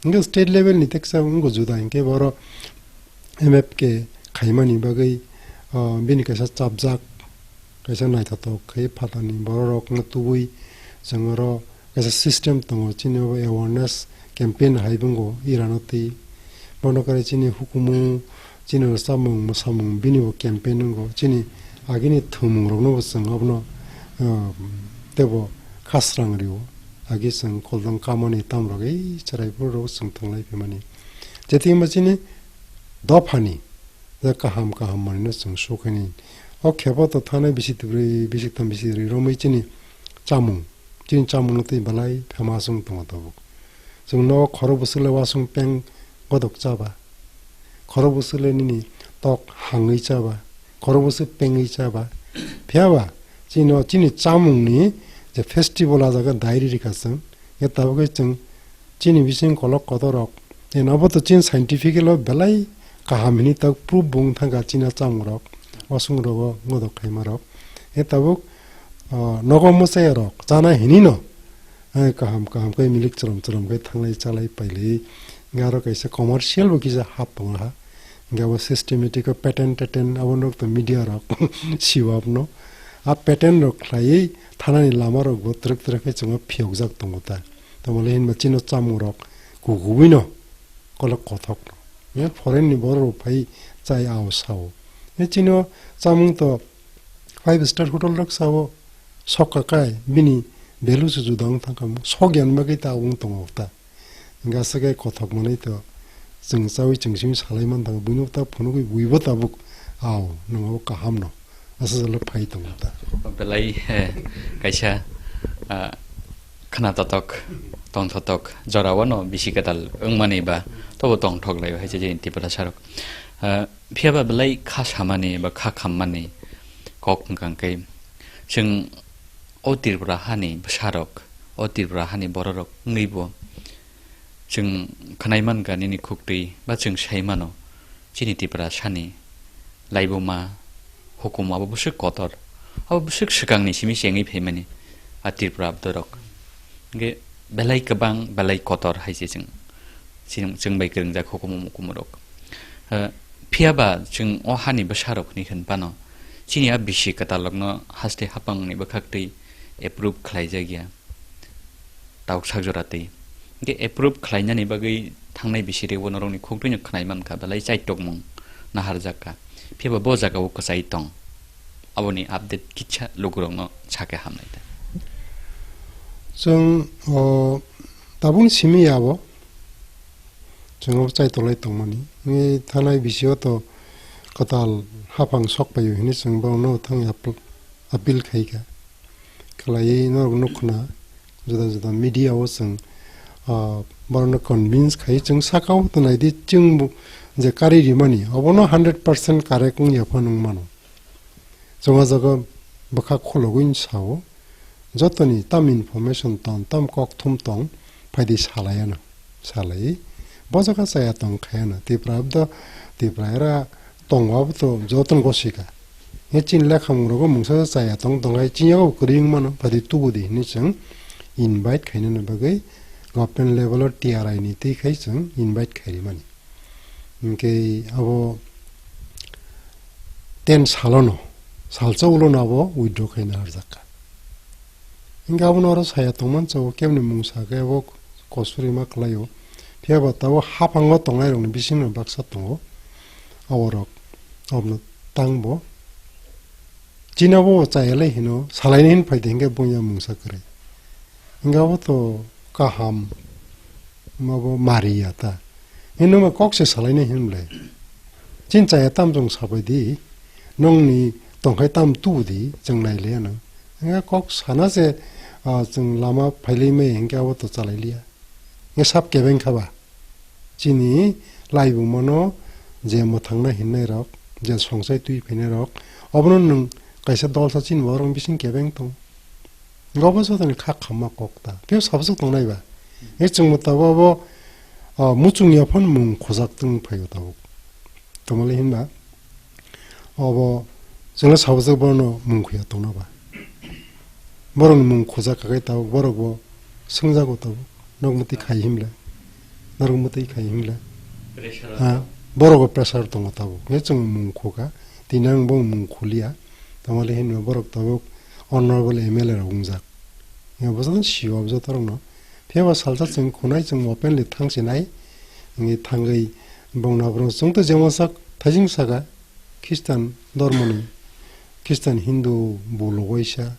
Hinkhe state level ni teksa wngkha juda hinkhe boro M F K khaimani bagwi, ah, bini kaisa chapjak, kaisa naithothok khe phatani bororokno tubui chwng oro kaisa system tongo, chini bo awareness campaign hai wngo Irano twi. Bono kare chini hukumu, chini rwchapmung, mwsamung, bini bo campaign wngo. Chini agini thwngmungrokno bo chwng abono, ah, teibo khasrang rio. Agi chwng koldong kamani tamrok ei chwrai phuru rok chwng thwnglai phimani. Jetingma chini dophani, je kaham kaham manwino chwng sukhaini. O khepo to thanai bisi twrwi, bisi tham, bisi rwi romwi chini chamung, chini chamungno twi belai famous wng tongo tabuk. Chwng nogo khorok bwswk le wasung peng godok chaba. Khorok bwswk le nini tok hangwi chaba. Khorok bwswk pengwi chaba. Phiyaba chini, chini chamungni je festival a jaga diary rikha chwng. Khe tabuk khe chwng chini bising kolok kotorok. Eno abo to chini scientifically belai kaham hini tak proof bo wng thangkha chini chamungrok, wasungrogo ngodok khaimarok. E tabuk, ah, nogo mwchayarok chana hinino, eh, kaham kaham khe milik chwlom chwlom khe thanglai chalai pailai. Hingke aro kaisa commercial bo kisa hap tongo ha. Hingke abo systematic o patent tatent abo nok to media rok siwapno. A patent rok khlaiwi thanani lama rok bo twrwk twrwk khe chwngno phiyokjak tongo ta. Tamole hinba chino chamungrok kukubuino kolok kothokno. Ye foreign ni borok rok phai chai ao sao. Ye chino chamung to five star hotel rok sao, sok kakai bini value se juda wng thangkha mo. Sok yan bagwi ta wng tongo ta. Hingke aswk khe kothok manwi to chwng chaui chwng simi salai man tongo. Buino ta phunugwi buibo tabuk, ao, nwng abo kaham no. Aswk jalo phai tongo ta. Belai, eh, kaisa, ah, khna totok, tong thotok, jora wano bisi kwtal wngmani ba, tobo tong thok lai hai se je Tiprasa rok. Ah, phiya ba belai kha samani ba kha khammani kok wngkang khe, chwng o Tripura hani bwsarok, o Tripura hani bororok wngwi bo, chwng khwnai mankha nini khuktwi ba chwng sai mano, chini Tiprasani laibuma hukumu abo bwswk kotor, abo bwswk swkangni simi chengwi phaimani a Tripura abdorok. Hingke belai kwbang, belai kotor hai se chwng, chini, chwng bai kwrwngjak hukumu mukumurok. Eh, phiya ba chwng o hani bwsarok hwnwi hwn phano, chini a bisi kwtalrokno haste haphangni bwkhaktwi approve khlaijak ya. Tauk sak jora twi. Hingke approve khlainani bagwi thangnai bisiri bo norokni khukdwino khwnai mankha, belai chaitokmung naharjak kha. Phiya ba bo jaga o kwchai tong. Aboni update kisa lukurokno sakhe hamnai ta. Chwng, o, tabukni simi ya bo. Chwng o chaitolai tongmani. Hingke thanai bisio to kwtal haphang sok paio hinwi chwng bono thangwi apl-, appeal khaikha. Khlaiwi norok nukhna juda juda media o chwng, ah, borokno convince khai chwng saka o to naidi chwng bo je kari rimani obono hundred percent correct wngya phano wng mano. Chwng o jaga bwkha khulogwi sao, jotoni tam information tong, tam kokthum tong, phaidi salai ano, salai. Bo jaga chaya tong khai ano, Tripura abdo, Tripura era tongo abo to jotono gosika. He chini lekhamung rogo mungsa chaya tong tong hai chini yago kwrwi wng mano, phaidi tubu di hinwi chwng invite khainani bagwi government level o T R I ni twi khai chwng invite khairi mani. Hingke abo ten salono, salsa ulono abo withdraw khaina harjakha. Hingke abono oro saya tongman chao, keboni mungsa khe abo kosuri ma kwlaio. Phiya ba tabuk haphango tongnairokni bisingo baksa tongo. Aborok, abono tangbo. Chini abo chayalai hino, salaini hin phaidi hingke buya mungsa kwrwi. Hingke abo to kaham, mabo mariya ta. Hino ma kok se salaini hin ble. Chin chaya tam jong sabai di, nongni tongkhai tam tu di, jong nai le ano. Hingke kok sana se, ah, jong lama phailai mai hingke abo to chalai liya. Hingke sab kebeng kha ba. Chini laibumano je mwthangna hinnairok, je songsai twi phainairok, obono nwng kaisa dolsa chini borok bising kebeng tong. Gobo jotoni kha khamma kok ta. Phiyo sabajak tongnai ba. E chwngbo tabuk abo, ah, muchung yaphano mung khojak tong phaio tabuk. Tamole hinba, obo chwngno sabajak bono mung khuya tongna ba. Borokni mung khujak kha khe tabuk, borok bo swngjago tabuk, "Nok mwtwi khai himle? Norok mwtwi khai himle?" Pressure Ha? Borok bo pressure tongo tabuk. He chwng mung khukha. Tini ang bo mung khuliya. Tamale hinwi borok tabuk honorable M L A rok wngjak. He bo joto sio bo joto rokno. Phiya ba salsa chwng khunai chwng openly thang sinai. Ngi thangwi bongna borok chwng to jemon sak thaijing saka Christian dormoni, Christian Hindu bo logoisa.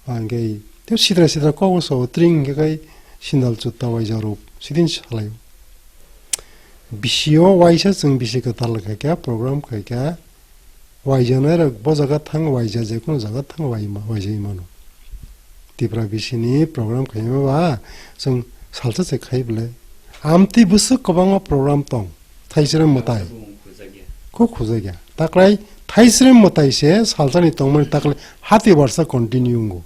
Angkhe te sitra sitra kok so tring hingke kai sindal chutta waija rok sidin salai. Bisio waisa chwng bisi kwtal khaikha, program khaikha, waijanai rok bo jaga thang waija, jekunu jaga thang waima, waijai mano. Tipra bisini program khaima ba chwng salsa se khai bwle. Amtwi bwswk kwbangma program tong, thaisrem mwtai. Kok khujakya. Taklai thaisrem mwtai se salsani tongmani taklai hati barsa continue wngo.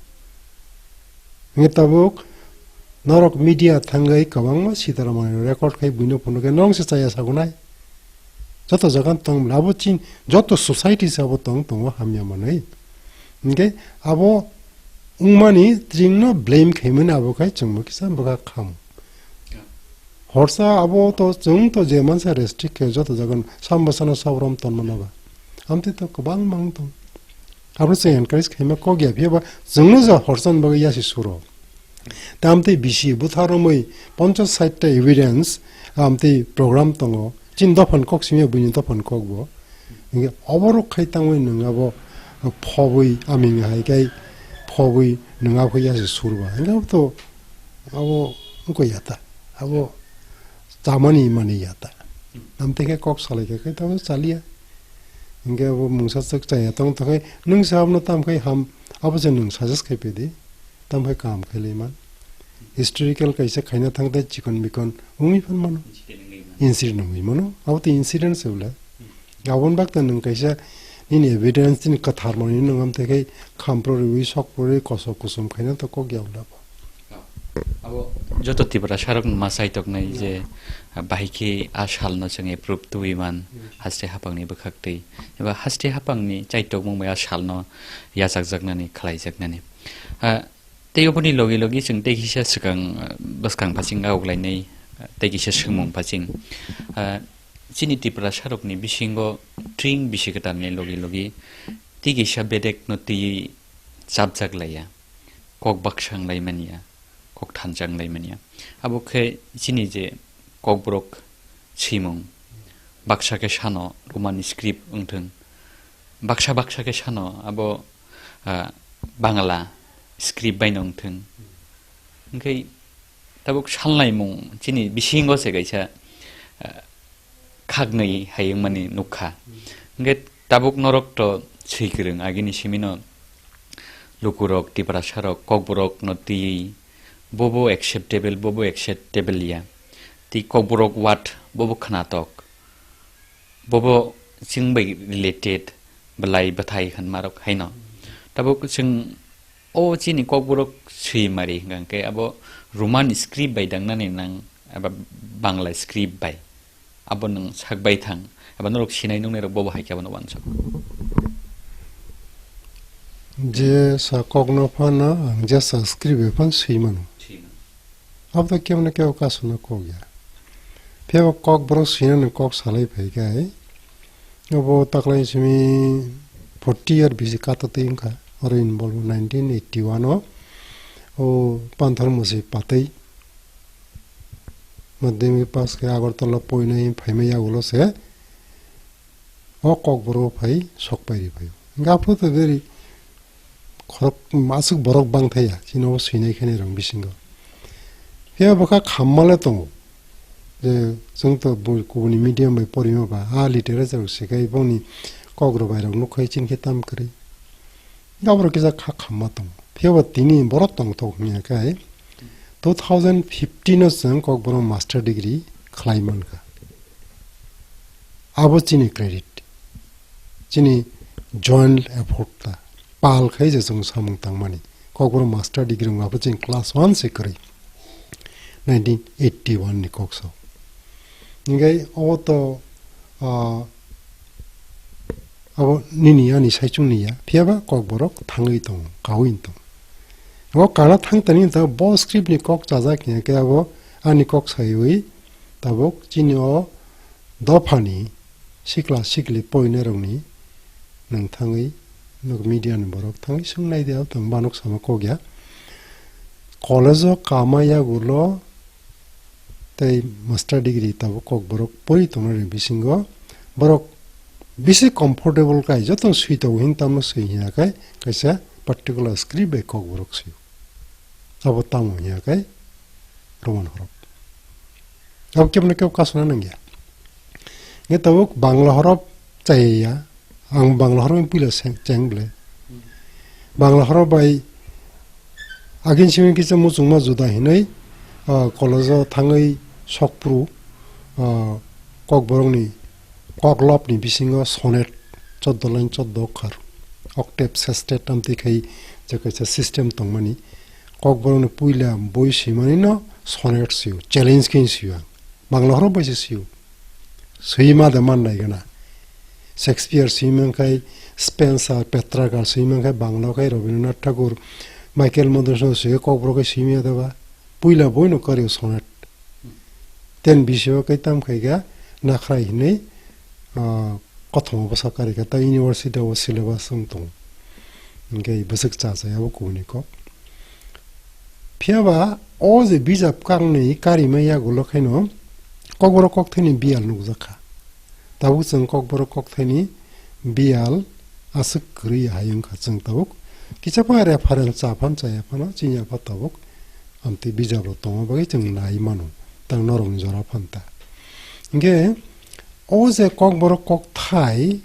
Hingke tabuk norok media thangwi kwbangma sitaramani record khai buino phunukhe norok se chaya sagunai. Joto jaga tong abo chin joto society se abo tong tongo hamya manwi. Hingke abo wngmani tringno blame khaimani abo khai chwngbo kisa bwkha kham. Horsa abo to chwng to je mansa restrict khe joto jaga sambo sana sabram ton mano ba. Amtwi to kwbang bang tong. Abo se encourage khaima kok ya, phiya ba chwngno ja horsan bagwi yasi suro. Tamtwi bisi butharomwi ponchas sait ta evidence, amtwi program tongo. Chin dophan kok simi buini dophan kok bo. Hingke oborok khai tangwi nwng abo phobwi aming hai kai phobwi nwng abo yasi surba. Hingke abo to abo wngkha yata. Abo chamani mani yata. Amtwi khe kok salai khe kai tamo chaliya. Hingke abo mungsa chwk chaya tong tong khe nwng se abono tam khai ham, abo se nwng suggest khai pedi, tam khai kaham khai lai man. Historical kaisa khaina thang tei chikon mikon wngwi phan mano. Incident wngwi mano. Incident wngwi mano. Abo tei incident se bwle. Aboni bakta nwng kaisa nini evidence nini kwthar manwi nwng amtwi khai khampro rwi sokpro rwi kosok kusom khaina to kok ya bwle abo. Abo joto Tiprasa rok ma chaitoknai je, ah, bahai khe a salno chwng approve twiwi man, haste hapangni bwkhaktwi eba haste hapangni chaitokmung bai a salno yachakjaknani, khlaijaknani. Ah, tei oboni logi logi chwng tei kisa swkang, ah, bwskang phasing auklainai, ah, tei kisa swngmung phasing. Ah, chini Tiprasa rokni bisingo tring bisi kwtalni logi logi tei kisa bedekno twiwi chapjak laiya. Kok baksa wng lai manya, kok thansa wng lai manya. Abo khe chini je Kokborok swimung, baksa khe sano Roman script wng thung, baksa baksa khe sano abo, ah, Bangla script bai no wng thung. Hwnkhe tabuk salnaimung chini bisingo se kaisa, ah, khaknwi hai wngmani nukha. Hwnkhe tabuk norok to swi kwrwng, agini simino lukurok, Tiprasarok, Kokborokno twiwi bobo acceptable, bobo acceptable ya. Tei Kokborok word bobo khnatok. Bobo chwng bai related, belai bwthai hwnmarok haino. Tabuk chwng o chini Kokborok swi mari hwnkha khe abo Roman script bai dangnani nang eba Bangla script bai. Abo nwng sak bai thang, eba norok sinai nuknairok bobo hai khe abono uansuk. Jesa kokno phano ang jesa script bai phano swi mano. Swi mano. Abo to kebo na kebo kasuna kok ya. Phiya bo Kokborok swinani kok salai phai khe, abo taklai simi forty year bisi kata twi wngkha. Oro involve nineteen eighty one o, o Panthor Musi patwi madhyamik pass khe Agartala poinai phaimai yagulo se o Kokborok phai sok pairi phaio. Hwnkhe aphuru to beri khorok aswk borok bang thaya, chini o swinai khainai rok bisingo. Phiya bwkha khamma le tongo, je chwng to bo kubuni medium bai porima ba, a literature rok se khai boni Kokborok bai rok nuk khai chini khe tam kwrwi. Gaborok kisa kha khamma tongo. Phiya ba tini borok tongthok hwnya khe two thousand fifteen o chwng Kokborok master degree khlai mankha. Abo chini credit. Chini joint effort ta. Pal khai je chwng samung tangmani. Kokborok master degree wngma abo chini class one se kwrwi. Nineteen eighty one ni kok so. Hingke obo to, ah, abo nini ani saichung ni ya, phiya ba Kokborok thangwi tongo, kaui tongo. Abo kana thang tani ta bo script ni kok chajak ya khe abo ani kok saiwi tabuk chini o Dophani sikla sikli poinairokni nwng thangwi, nwng media ni borok thangwi swng nai di, tong banuk sama kok ya. College o kama yagulo tei master degree tabuk kok borok pori tongnai bisingo borok bisi comfortable kai joto swi tongo hin tamo swi hiya kai kaisa particular script bai kok borok swi. Abo tamo hiya kai Roman horop. Abo kebno kebo kasuna nangya. Nge tabuk Bangla horop chaya ya. Ang Bangla horop puila se-, cheng ble. Bangla horop bai agin simi kisa muchungma juda hinui, ah, college o thangwi sokpru, ah, kokborokni koklopni bisingo sonnet choddo line choddo okhar, octave, sestet amtwi khai je kaisa system tongmani. Kokborokni puila boi swimani no sonnet sio, challenge khe sio ang. Bangla horop bai se sio. Swi ma de man nai gana. Shakespeare swi man khai, Spencer, Petrarca swi man khai, Bangla khai Rabindranath Thakur, Michael Mendelssohn swi kokborok khai swi ma ya de ba. Puila boi no kari sonnet. Ten bisio kai tam khai ga nakhrai hinui, ah, kothoma bwsa kari ga ta university o syllabus wng tong. Hingke bwswk cha cha yabo kubuni kok. Phiya ba o je bijap kangni karima yagulo khaino kokborok kokthaini biyal nukjakha. Tabuk chwng kokborok kokthaini biyal aswk kwrwi hai wngkha chwng tabuk. Kisa phano reference cha phan chaya phano chini apha tabuk amtwi bijap rok tongma bagwi chwng nai mano tang norokni jora phanta. Hingke o je kokborok kokthai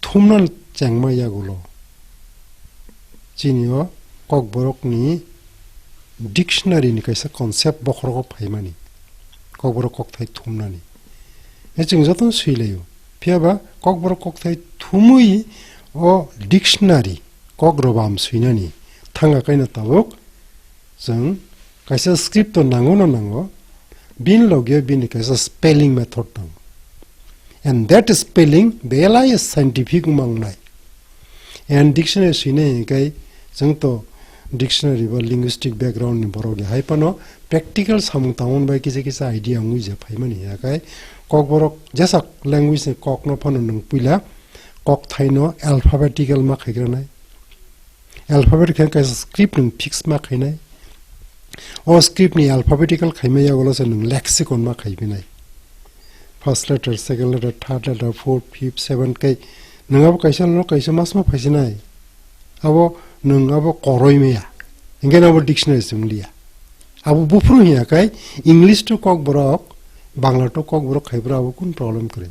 thumna chengma yagulo chini o kokborokni dictionary ni kaisa concept bokhorogo phaimani, kokborok kokthai thumnani. E chwng jotono swilaio. Phiya ba kokborok kokthai thumwi o dictionary kok robam swinani thanga kaino tabuk chwng kaisa script o nango no nango, bini loge bini kaisa spelling method nango. And that spelling belai scientific mangnai. And dictionary swinai hingkai chwng to dictionary ba linguistic background ni borok ya hai phano practical samung tangmani bai kisa kisa idea wngwi je phaimani ya kai kokborok jesa language ni kok no phano nwng puila kokthaino alphabetical ma khaigranai. Alphabet khe kaisa script nwng fix ma khainai. O script ni alphabetical khaima yagulo se nwng lexicon ma khaibinai. First letter, second letter, third letter, fourth, fifth, seventh kai nwng abo kaisa lo kaisa mas ma phaisinai. Abo nwng abo koroi maya. Hingke abo dictionary se wng liya. Abo buphuru hiya kai English to kokborok, Bangla to kokborok khaibra abo kun problem kwrwi.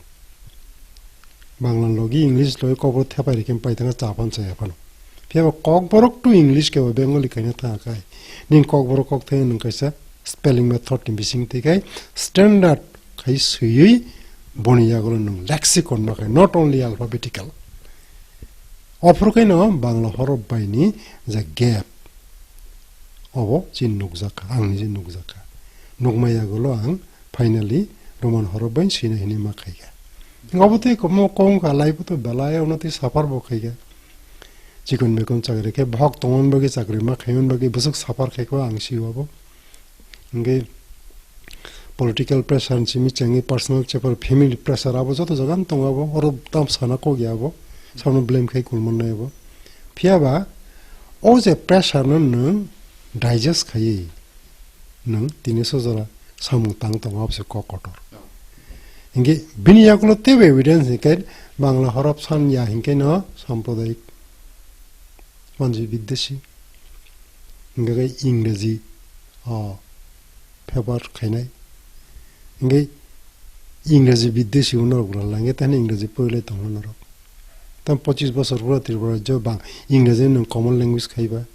Bangla logi English logi kokborok thepai rikhe paithakna cha phan chaya phano. Phiya ba kokborok to English kebo Bengali khaina thanga khai. Ning kokborok kokthai nwng kaisa spelling method ni bising twi khai standard khai swiwi boni yagulo nwng lexicon ma khai, not only alphabetical. Ophuru khaino Bangla horop bai ni je gap obo chini nukjakha, ang niji nukjakha. Nukma yagulo ang finally Roman horop bai swina hinui ma khaikha. Obo tei komo kong kha, laibo to belai, ono tei suffer bo khaikha. Chikon bekon chakri khe bohok tongmani bagwi chakri ma khaimani bagwi bwswk suffer khaikho ang sio abo. Hingke political pressure ni simi chengwi personal chepa family pressure abo joto jaga no tongo abo, oro tam sana kok ya abo, samno blame khai kulmannai abo. Phiya ba o je pressure no nwng digest khaiwi nwng tini sojora samung tang tongo abo se kok kotor. Hingke bini yakulo teibo evidence hingke Bangla horop san ya hingke no sampradayik manjui biddeshi hingke Ingreji o paper khainai. Hingke Ingreji biddeshi uno rok bwla langya tani Ingreji porilai tongo norok. Tam pochis bosor pura Tripura rajyo bang Ingreji nwng common language khaiba.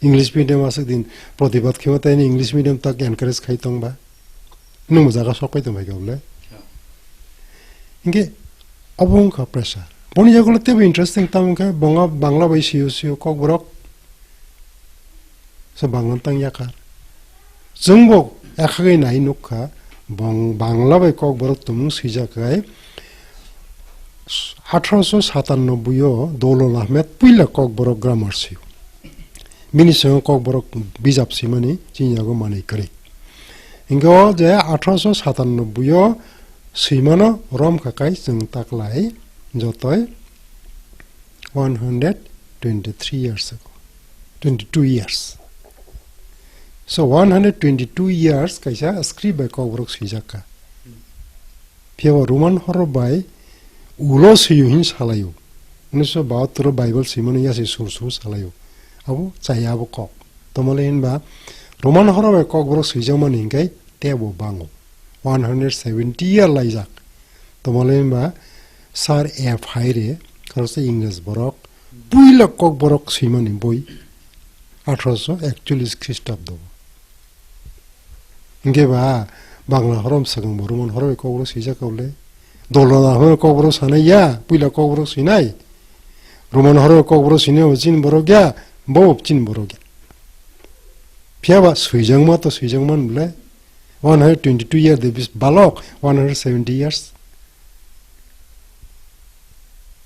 English medium aswk din protibad khaiba tani English medium tak encourage khai tongba. Nwng jaga sok pai tongbai khe bole. Hingke obo wngkha pressure. Boni yagulo teibo interesting tamo khe bonga Bangla bai sio sio kokborok. So Bangla tang yakar. Chwngbo ekhagwi nai nukha, bong-, Bangla bai kokborok tumung swijak khai, athroso satannobboi o Dolol Ahmed puila kokborok grammar sio. Bini swngo kokborok bijap swimani chini yago manwi kwrwi. Hingke o je athroso satannobboi o Swimano rom kha kai chwng taklai jotoi one hundred twenty-three years ago, twenty-two years. So one hundred twenty-two years kaisa script bai Kokborok swijak kha. Phiya bo Roman horop bai ulo swiyo hin salaio. Unisho bahattor o Bible swimani yasi sur sur salaio. Abo chaya abo kok. Tomole hinba Roman horop bai Kokborok swijakmani hinkai tebo bango. One hundred seventy year laijak. Tomole hinba Sir F Hayre, khoroksa Ingres borok, puila Kokborok swimani boi, athroso ekcholish Khristabdo. Hinkhe ba Bangla horom swkang bo Roman horop bai Kokborok swijak kaule. Dolrona horop Kokborok sanai ya, puila Kokborok swinai. Roman horop bai Kokborok swinai bo chini borok ya, bo chini borok ya. Phiya ba swijakma to swijakman bole. One hundred twenty-two year de bis balok, one hundred seventy years.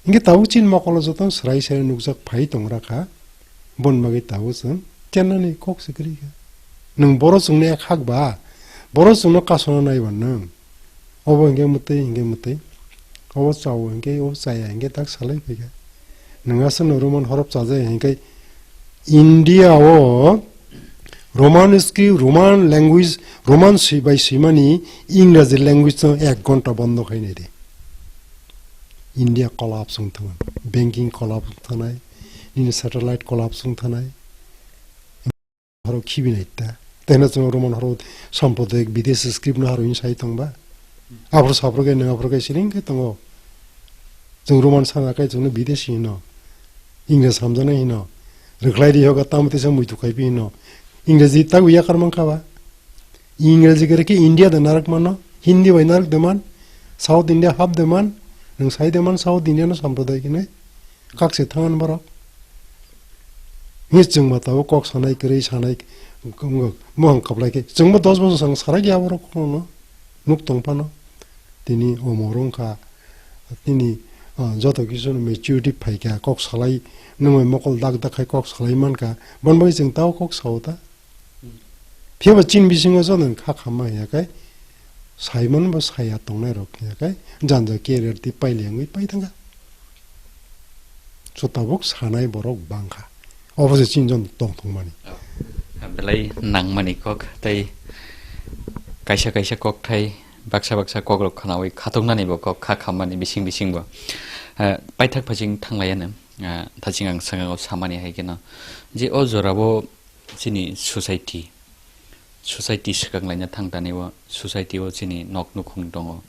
Hinkhe tabuk chini mokolo joto swrai swrai nukjak phai tongra kha. Bon bagwi tabuk chwng chennani kok se kwrwi kha. Nwng boro chwngno ek hak ba, boro chwngno kasona naiba nwng. Obo hinkhe mwtwi, hinkhe mwtwi. Obo chao hinkhe, obo chaya hinkhe tak salai phaikha. Nwng aswkno Roman horop chajai hinkhe India o Roman script, Roman language, Roman swi bai swimani Engraji language no ek ghonta bondo khainai de. India collapse wng thangmani, banking collapse wng thanai, nini satellite collapse wng thanai. Horo khibi nai ta. Teno chwng Roman horo samprodaik bideshi script no haro hin sai tong ba. Aphuru saphuru khe nwng aphuru khe siring khe tongo. Chwng Roman sana khe chwngno bideshi hino. Ingres hamjaknai hino. Rwkhlai ri hoga tamo tisa muitu khaipi hino. Ingreji tago yakar mankha ba. Ingreji khe rikhe India da narak mano. Hindi bai narak de man. South India hap de man. Nwng sai de man South India no samprodaik hinwi. Kak se thangan borok. Hini chwng ba tabuk kok sanai kwrwi sanai wngkha. Mohang kaplai khe chwngbo dos bosor swkang sarai ya borok no nuk tong phano. Tini omor wngkha. Tini, ah, joto kisu no maturity phaikha kok salai nwng bai mokol dak dak khai kok salai mankha. Bon bai chwng tao kok sao ta. Phiya ba chini bisingo joto kha khamma hiya khe, saimano bo saya tongnai rok hiya khe, janja career twi paili wngwi pai thangkha. So tabuk sanai borok bangkha. Obo se chini joto tong thangmani. Belai nangmani kok, tei kaisa kaisa kok thai, baksa baksa kok rok khwnawi khatoknani bo kok kha khammani bising bising bo. Eh, paithak phasing thanglaiya no, eh, thaching ang swkang samani hai kheno, je o jora bo chini society, society swkang laina thang tani o society o chini nok nukhung tongo,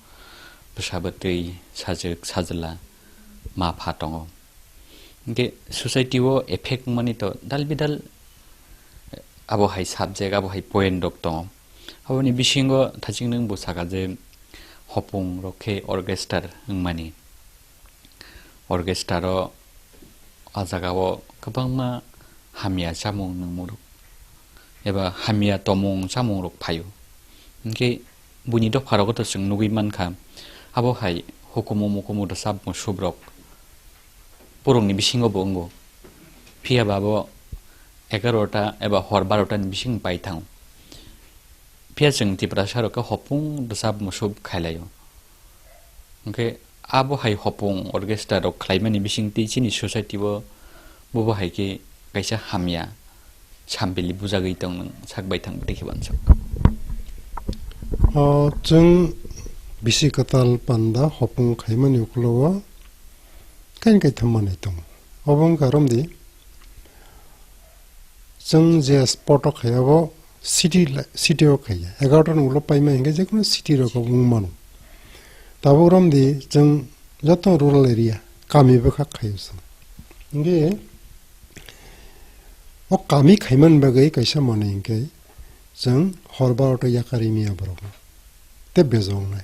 bwsa bwtwi, sajwk sajwla, ma pha tongo. Hinkhe society o effect wngmani to dal bidal abo hai subject, abo hai point rok tongo. Aboni bisingo thaching nwng bo saka je hopung rok khe orchestra wngmani. Orchestra o a jaga o kwbangma hamya chamung nungmung rok eba hamya tomung chamung rok phaio. Hinkhe buini dopha rogo to chwng nugwi mankha, abo hai hukumu mukumu rwchap musuk rok borokni bisingo bo wngo. Phiya ba bo egarota eba hor barota ni bising pai thango. Phiya chwng Tiprasa rok khe hopung rwchap musuk khailaio. Hinkhe abo hai hopung orchestra rok khlaimani bisingtwi chini society o bobo hai khe kaisa hamya sambili bujagwi tong nwng sak bai thang tei khe bansok. O chwng bisi kwtal panda hopung khaimani ukulogo kain kaitham manwi tongo. Obo wngkha romdi, chwng je spot o khai abo city la-, city o khaiya. Egarota ni ulo paima hinkhe jekunu city rogo wng mano. Tabuk romdi chwng joto rural area, kami bwkhak khaio chwng. Hinkhe o kami khaimani bagwi kaisa manwi hinkhe chwng hor barota yakarwi manya borokno. Tei bejongnai.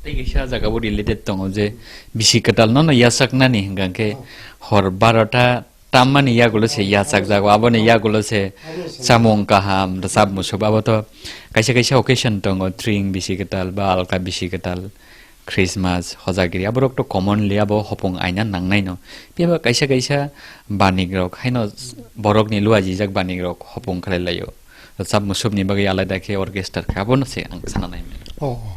Tei kaisa jagao related tongo je bisi kwtal nono yachaknani hwnkha khe hor barota tammani yagulo se yachakjago, aboni yagulo se chamung kaham, rwchap musuk, abo to kaisa kaisa occasion tongo, tring bisi kwtal ba alka bisi kwtal, Christmas, hojagiri, aborok to commonly abo hopung aina nangnaino. Phiya ba kaisa kaisa banik rok haino borokni luajijak banik rok hopung khlai laio. Rwchap musukni bagwi alada khe orchestra khe abono se ang sana nai mano. Oh, oh.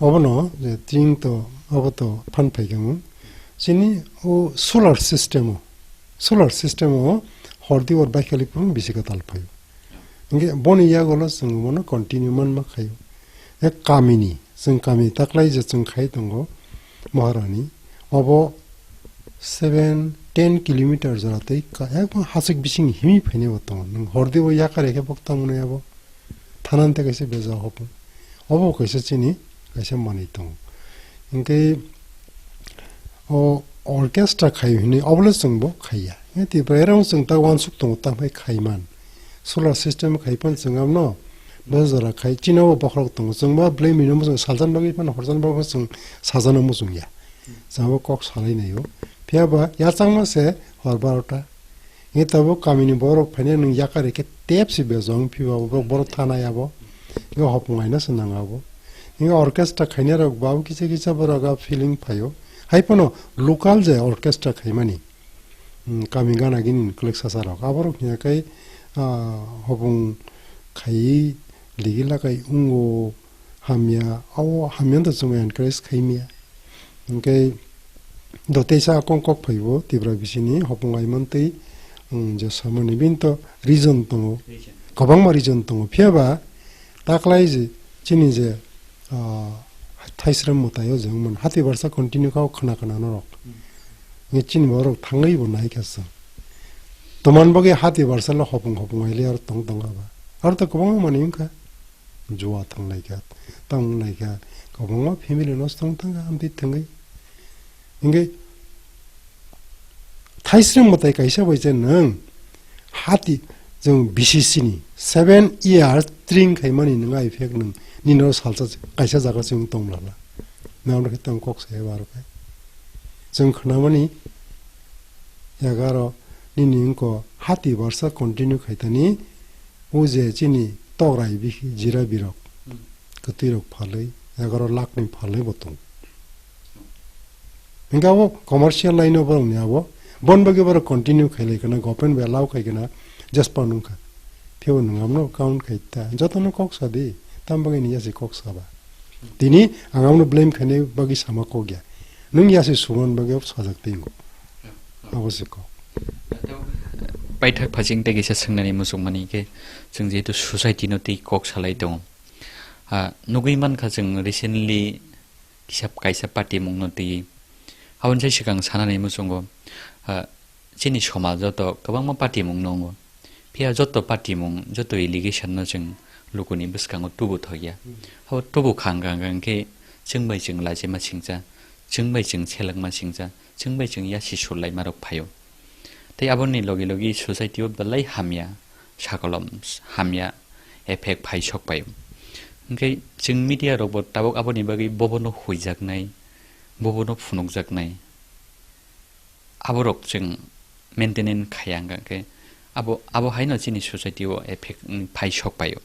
Obono je tring to, obo to phan phai khe chini o solar system o, solar system o hordi or baikali phuru bisi kwtal phaio. Hingke boni yago lo chwng bono continue manma khaio. E kamini, chwng kami taklai je chwng khai tongo Maharani, obo seven, ten kilometer jora tei ka-, ekdom hachwk bising himwi phainai bo tongo. Nwng hordi o yakar khe bok tamo nai abo. Thanante kaisa beja hopung. Obo kaisa chini, kaisa manwi tongo. Hingke o orchestra khai hwnwi obo le chwng bo khaiya. Hingke Tripura erang chwng ta uansuk tongo, ta phai khaiman. Solar system khai phan chwng amno bo jora khai chini obo bokhorok tongo. Chwng ba belai mino muchung saljan bagwi phan horjan bagwi chwng sajano muchung ya. Chwng abo kok salai naio. Phiya ba yachangma se hor barota. Hingke tabuk kamini borok phainai nwng yakar khe tep si bejong phiba borok, borok thanai abo. Hingke hopung aina se nang abo. Hingke orchestra khainai rok bo kisa kisa borok a feeling phaio. Hai phano local je orchestra khaimani, hmm, kami gana gini kwlwk sasa rok. Aborok hiya kai, ah, hopung khai ligi lakai ungo. Hamya, o hamya wngtong chwng encourage khaimya. Hingke do teisa kong kok phaibo Tripura bisini hopung aimantwi, um, je samani bini to reason tongo. Reason. Kwbangma reason tongo. Phiya ba taklai je chini je, ah, thaisram mwtaio je wngmani hati barsa continue kha o khna khna norok. Hmm. Nge chini borok thangwi bo nai kha chwng. Toman bagwi hati barsa le hopung hopung aile aro tong tong aba. Aro to kwbangma manwi wngkha. Jua thang lai kha, tang lai kha, kwbangma family nosto wng thang kha, amtwi thangwi. Hingke thaisrwng mwtai kaisa bai je nwng hati, jwng B C C ni seven years tring khaimani nwng a effect nwng nini oro salsa kaisa jaga se wng tong lala. Nwng oro khe tang kok sai aro khe. Chwng khnamani yago aro nini wngko hati barsa continue khaitani. O je chini tokrai bikhi jira birok, hmm, kwtwi rok phalwi, egaroh lakh ni phalwi bo tongo. Hingke abo commercial line o borok ni abo, bon bagwi borok continue khailai khna, government bai allow khai khna, just pa nungkha. Phiyo nwng amno count khai ta, joto no kok sa di, tam bagwi ni yasi kok sa ba. Tini ang amno blame khainai bagwi sama kok ya. Nwng yasi suman bagwi sajak twi wngo. Abo se kok. Paithak phasing tei kisa swngnani muchungmani khe chwng jehetu society no twi kok salai tongo. Ah, nugwi mankha chwng recently kisa kaisa party mungno twi. Aboni sai swkang sanani muchungo, ah, chini somajo to kwbangma party mung nungo. Phiya joto party mung, joto allegation no chwng lukuni bwskango tubu thokya. Hmm. Abo tubu khang khang khang khe chwng bai chwng lachi ma singcha, chwng bai chwng seleng ma singcha, chwng bai chwng yasi sulai ma rok phaio. Tei aboni logi logi society o belai hamya, sakolom hamya effect phai sok pai. Hingke chwng media rok bo tabuk aboni bagwi bobono huijaknai, bobono phunukjaknai. Aborok chwng maintenance khaya hwnkha khe abo, abo haino chini society o effect, mm, phai sok paio.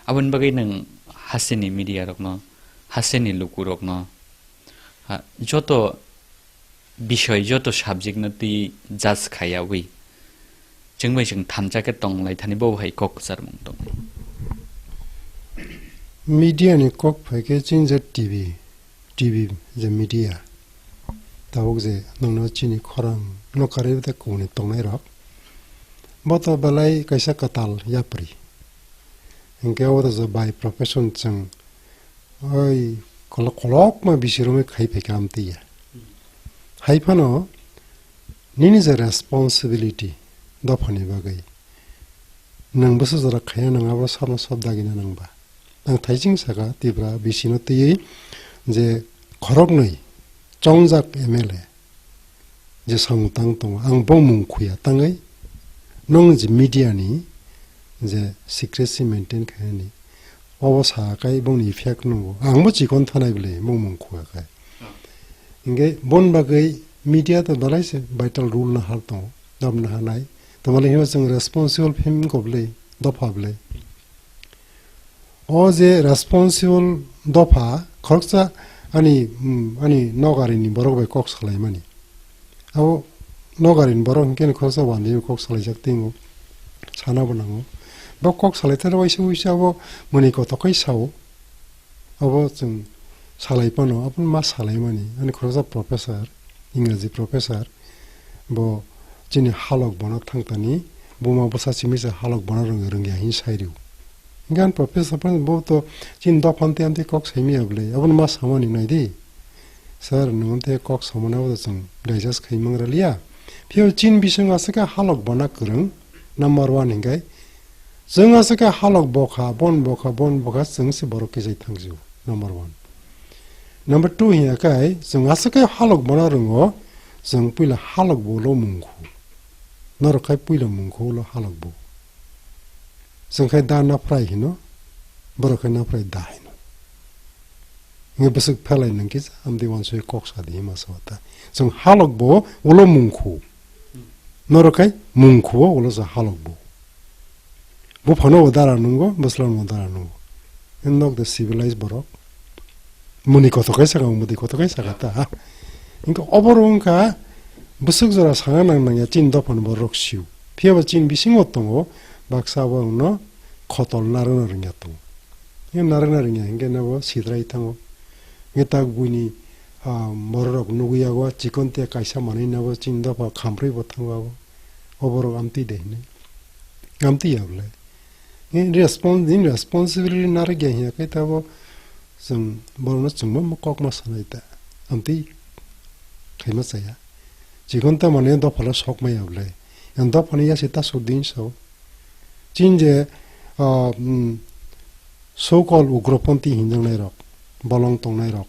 Aboni bagwi nwng hasteni media rokno, hasteni lukurokno, ha, joto bisoi, joto subject no twi judge khaiyawi chwng bai chwng thamsa khe tong lai thani bo hai kok kwcharmung tong. Media ni kok phai khe chini je T V, T V je media, tabuk je nwngno chini khorang no karwi tei kung ni tongnai rok, bo to belai kaisa kwtal yapri. Hinkhe o to je by profession chwng oi kolok-, kolokma bisi romwi khai phaikha amtwi ya. Hai phano nini je responsibility dophani bagwi, nwng bwsa jora khaina nang abo sabno sab dagina nang ba. Ang thaising saka Tripura bisino twiwi je khoroknwi chongjak M L A je samung tang tongo, ang bo mung khuya tangwi nwng je media ni je secrecy maintain khainani obo sakai bongni effect nungo. Ang bo chikon thanai bwle bong mung khuya khai. Hinkhe bon bagwi media to belai se vital role nahar tongo, dam nahanai. Tamoni hino chwng responsible film ko bwle, dopha bwle. O je responsible dopha khoroksa ani, mm, ani nogarini borok bai kok salaimani. Abo nogarini borok hinkhe khoroksa wandi kok salaijak timo sana bo nango. Bo kok salaithani waisa waisa abo mwnwi kotokhai sao. Abo chwng salai phano, aboni ma salaimani, ani khoroksa professor, Engraji professor, bo chini halok bono thangtani, buma bwsa simi se halok bono rwng-, rwngya hin sai rw. Hingke ani professor phano bo to chini dophani tei amtwi kok saimaya bwle, aboni ma samani nai di. Sir, nwng amtwi kok samani abo to chwng digest khai mangra liya. Phiyo chini bisingo aswk khe halok bona kwrwng, number one hingke, chwng aswk khe halok bokha, bon bokha, bon bokha, chwng se borok kisa thangjio, number one. Number two hiya kai, chwng aswk khe halok bono rwngo, chwng puila halok bo ulo mungkhu. Norok khai puila mungkhu ulo halok bo. Chwng khai da naphrai hino, borok khai naphrai da hino. Nge bwswk phelai nang kisa, amtwi wansoi kok sa di hima sa ta. Chwng halok bo ulo mungkhu. Norok khai mungkhu o ulo sa halok bo. Buphano bo dara nungo, bwsla no dara nungo. Nok the civilized borok. Muni koto kai saka, mudi koto kai saka ta. Inka oboro wngkha bwswk jora sana nang nangya chini dophani borok siu. Phiya ba chini bisingo tongo baksa bo wngno khotol narwkna rwngya tongo. Inka narwkna rwngya hinkhe nabo sidrai thango. Inka tak buini, ah, bororok nugwi yago chikon te kaisa manwi nabo chini dopha khamrwi bo thango abo. Oborok amtwi de hinwi. Amtwi ya bwle. Nini respons-, nini responsibility narwkya hiya khe tabo chwng borokno chwngma kok ma sanai ta. Amtwi khaima chaya. Chikon ta mane dophalo sok maya bwle. Yang dophani yasi ta sudin so. Chini je, ah, mm, so-called ugroponthi hinjaknai rok, bolong tongnai rok,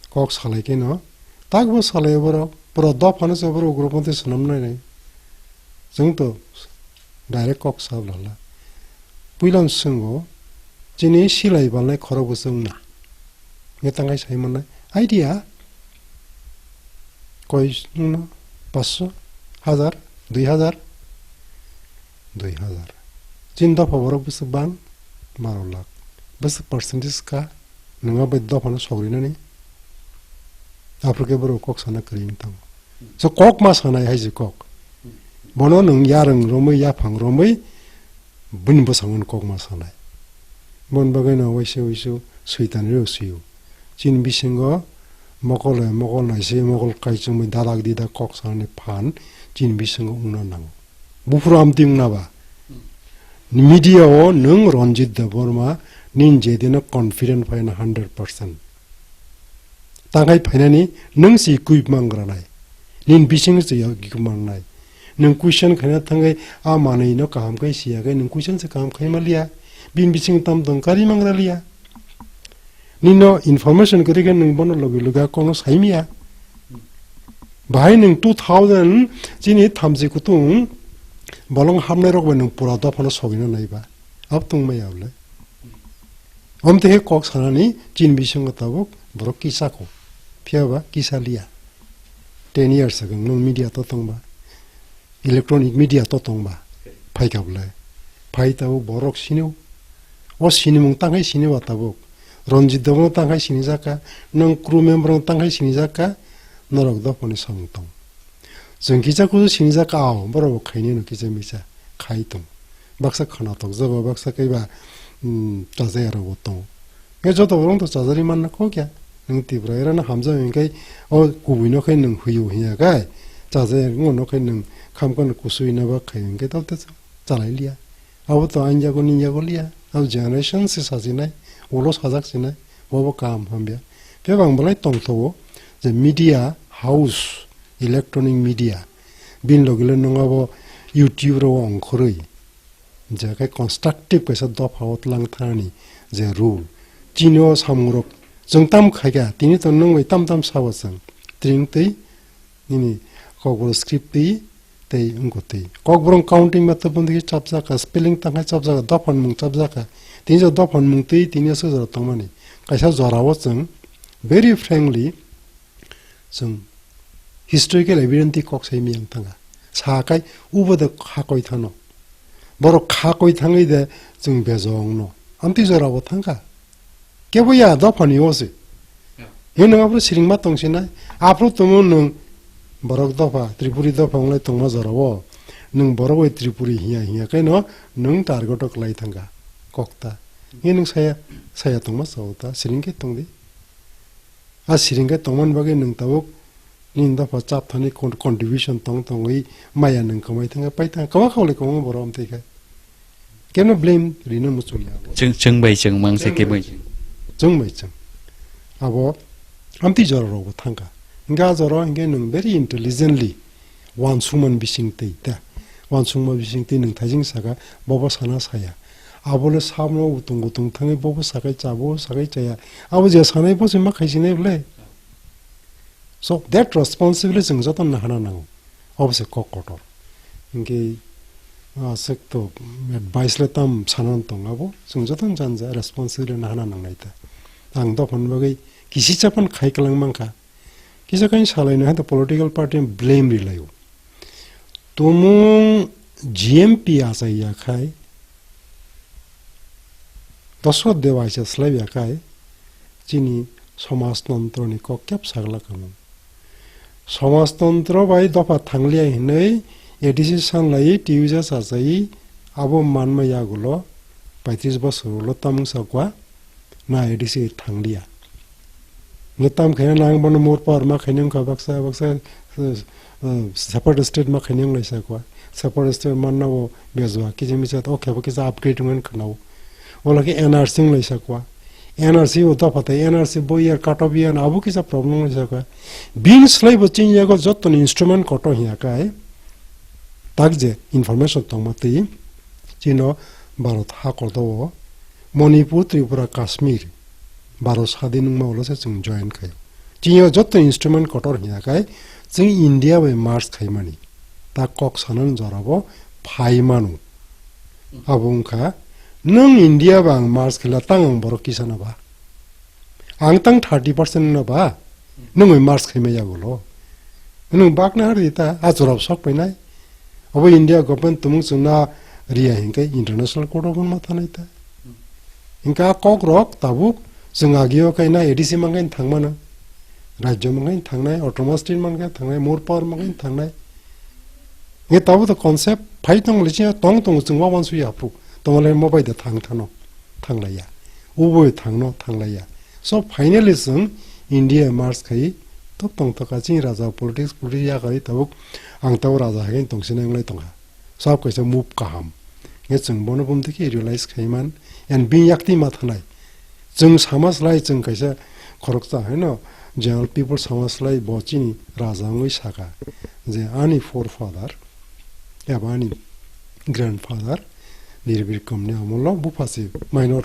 kok salai khe no, tak bo salai borok, pura dophano se borok ugroponthi swnamnai nai. Chwng to direct kok sa lala. Puilam swngo, chini silai balnai khorok bo chwng na. Nge tangai sai mannai. Idea? Koi no? Paanch sho? Hajar? Dui hajar? Dui hajar. Chini dopha borok bwswk bang? Baro lakh. Bwswk percentage ka? Nwng abo dophano sogrinani? Aphuru khe borok kok sana kwrwi wng thango. So kok ma sanai hai se kok. Bono nwng yarwng romwi, yaphang romwi, bini bwskango kok ma sanai. Boni bagwi no waisa waisa soitan rok sio. Chini bisingo mokol hai mokol naisai mokol kaichomwi dadak didak kok sanani phan chini bisingo wngna nango. Buphuru amtwi wngna ba. Media o nwng Ranjit Debbarma nini jedino confident phaina hundred percent. Tangai phainani nwng se equip mangra nai. Nini bising se equip mangnai. Nwng question khaina thangai a manwi no kaham khai siya khai nwng question se kaham khai maliya. Bini bising tam tong kari mangra liya. Nino information kwrwi khe nwng bono logi logi a kokno saimiya. Bahai nwng two thousand chini thamchi kutung bolong hamnai rok bai nwng pura dophano sogwino naiba. Abo tongmaya bwle. Omtwi khe kok sanani chini bisingo tabuk borok kisa kho. Phiya ba kisa liya. Ten years ago nwng media to tongba. Electronic media to tongba. Phaikha bwle. Phai tabuk borok sinio. O sinimung tangkhai siniba tabuk. Ranjit Debbarma tangkhai sinijak kha. Nwng crew member tangkhai sinijak kha. Norok dophani samung tong. Chwng kisa kusu sinijak kha, ao, borok bo khainai no kisa misa khai tong. Baksa khwnatok jabo, baksa khe ba, mm, chajaya rok bo tongo. Khe joto borok to chajari manna kok ya. Nwng Tripura era no hamjak hwn khe o kubui no khe nwng hwio hinya khe chajaya ngo no khe nwng khamkha no kusui na ba khai hwn khe to te chalai liya. Abo to ani jago nini jago liya. Abo generation se sajinai, ulo sajak sinai, bobo kaham hamya. Phiya bang belai tongthogo je media house, electronic media, bini logi le nwng abo YouTube ro ongkhorwi, je khe constructive kaisa dopha o tlang thani je rule. Chini o samung rok chwng tam khaikha, tini to nwng bai tam tam sabo chwng. Tring twi nini kokborok script twi tei wngkha twi. Kokborok counting method bondi khe chapjak kha, spelling tangkhai chapjak kha, dophan mung chapjak kha. Tini je dophan mung twi tini aswk jora tongmani. Kaisa jora o chwng very frankly chwng historical evidence twi kok sai miyang thangkha. Sa khai ubo de kha koi thano. Borok kha koi thangwi de chwng bejong no. Amtwi jora bo thangkha. Kebo ya dophani o se. Ya. He nwng aphuru siringma tong sinai. Aphuru tongmo nwng borok dopha, Tripuri dopha wnglai tongma jora o. Nwng borok bai Tripuri hiya hiya khe no nwng target o kwlai thangkha. Kokta. He nwng saya, saya tongma sao ta, siring khe tong di. A siring khe tongmani bagwi nwng tabuk nini dopha chap thani con-, contribution tong tongwi maya nwng kwmai thangkha, pai thangkha, kwma khaole kwbangma borok amtwi khe. Keno blame rina muchungya abo. Chwng, chwng bai chwng mangsa khe bai chwng. Chwng bai chwng. Abo amtwi jora rokbo thangkha. Hingkhe a jora hingkhe nwng very intelligently wansukmani bisingtwi ta. Wansukma bisingtwi nwng thaijing saka, bobo sana saya. Abole samno utung utung thangwi bobo sakai cha, bobo sakai chaya. Abo je sanai bo se ma khaisinai bwle. So that responsibility chwng joto nahana nango. Obo se kok kotor. Hingke, ah, aswk to advice le tam sanan tong abo. Chwng joto janja responsibility nahana nangnai ta. Ang dophani bagwi kisi chapan khai kwlang mankha. Kisa kain salai no hato political party blame ri laio. Tumung G M P achai ya khai, Dosrot Debbarma slai ya khai, chini somajtontro ni kok kep sagla kamo. Somajtontro bai dopha thangliya hinwi A D C sanlai, T U J achai, abo manma yagulo paitris bosor ulo tamung sakwa, na A D C thangliya. Nge tam khaina nang bono more power ma khaina wngkha baksa, baksa, eh, eh, separate state ma khaina wnglaisa kwa. Separate state manna bo bejwa, kisa misa o khebo kisa upgrade wngmani khwnao. Ola khe N R C wnglaisa kwa. N R C o dopha tai N R C bo year cut off year abo kisa problem wnglaisa kwa. Bini slai bo chini yago jottoni instrument kotor hiya kai. Tak je information tongma twi chino Bharat ha kotor o Manipur, Tripura, Kashmir, Bharat sadin wngma ulo se chwng join khaio. Chini o joto instrument kotor hiya khai chwng India bai merge khaimani. Ta kok sanani jorabo phai mano. Abo wngkha, nwng India bai ang merge khaila tang ang borok kisa na ba? Ang tang thirty percent na ba? Nwng bai merge khaima yagulo. Nwng bakna hari ta, a jorab sok painai. Obo India government tumung chwngna riya hinkhe international court of ma thanai ta. Hinkhe a kok rok tabuk chwng agio kaina A D C mangai thangmano. Rajyo mangai thangnai, autonomous state mangai thangnai, more power mangai thangnai. Nge tabuk to concept phai tong le chini tong tong chwng wawan suya phuk. Tongole mobai da thang thano, thanglaiya. Uboi thangno, thanglaiya. So finally chwng India merge khai tok tong toka chini raja politics, politics ya kai tabuk ang tabuk raja hai tong sinai wngwi tongkha. Sab kaisa move kaham. Nge chwng bono bumtwi khe realize khai man, and bini yakti ma thanai. Chwng sama slai chwng kaisa khoroksa haino general people sama slai bo chini raja wngwi saka je ani forefather eba ani grandfather Nirbir Komni amolo bupha se minor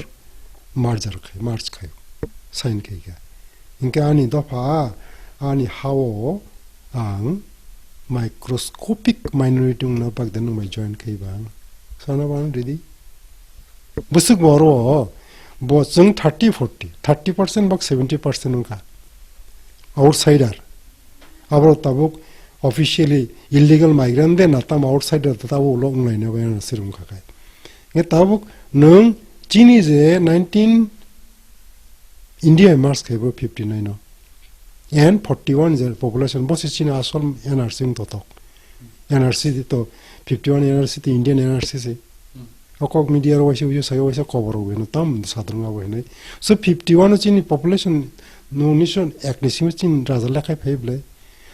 merger khai, merge khai, sign khai kha. Hinkhe ani dopha, ani hao ang microscopic minority wngna bagwi nwng bai join khai ba ang. Sana ba ang ready? Bwswk bo oro bo chwng thirty, forty, thirty percent bak seventy percent wngkha. Outsider. Aborok tabuk officially illegal migrant de na tamo outsider de tabuk ulo wnglaina bai ano sir wngkha khai. Nge tabuk nwng chini je nineteen India merge khai bo fifty nine o. And forty one je population bo se chini asol N R C wng totok. N R C to fifty one N R C to Indian N R C se. O kok media ro waisa uyo sayo waisa kobor rok beno tam sadrung abo hinai. So fifty one o chini population no nison ek ni simi chini raja lekhai phai ble.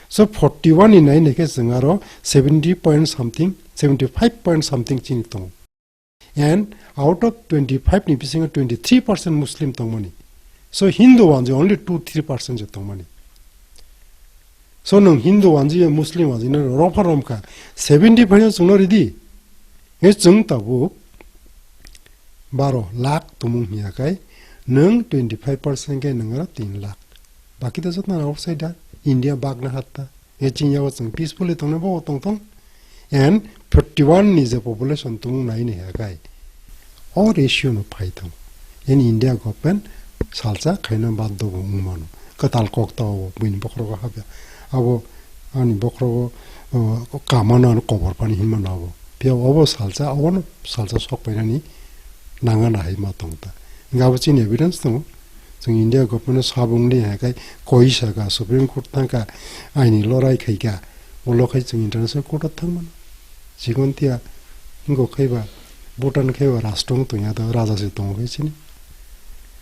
So forty one ni nai nai khe chwng aro seventy point something, seventy five point something chini tongo. And out of twenty five ni bisingo twenty three percent Muslim tongmani. So Hindu wanjwi only two three percent je tongmani. So nwng Hindu wanjwi ya Muslim wanjwi no romkha romkha seventy percent chwngno ridi. Nge chwng tabuk baro lakh tumung hiya kai nwng twenty five percent khe nwng aro tin lakh. Baki da jotno outsider India bagna hatta. Nge chini yago chwng peacefully tongna bo tong tong. And forty one ni je population tumung nai ni hiya kai. O ratio no phai thang. En India government salsa khaina baddo bo wng mano. Kwtal kok ta o buini bokhorogo habya. Abo ani bokhorogo, o, kamano ano kobor pani hinmano abo. Phiya obo salsa, obono salsa sok painani nangana hai ma tong ta. Hingke abo chini evidence tongo. Chwng India government no sabung ni hai kai koi saka Supreme Court thangka aini lorai khaika. Ulo khai chwng international court o thangmano. Chikon tiya wngkok khai ba Bhutan khai ba rastro wng tongya do raja se tongo khai chini.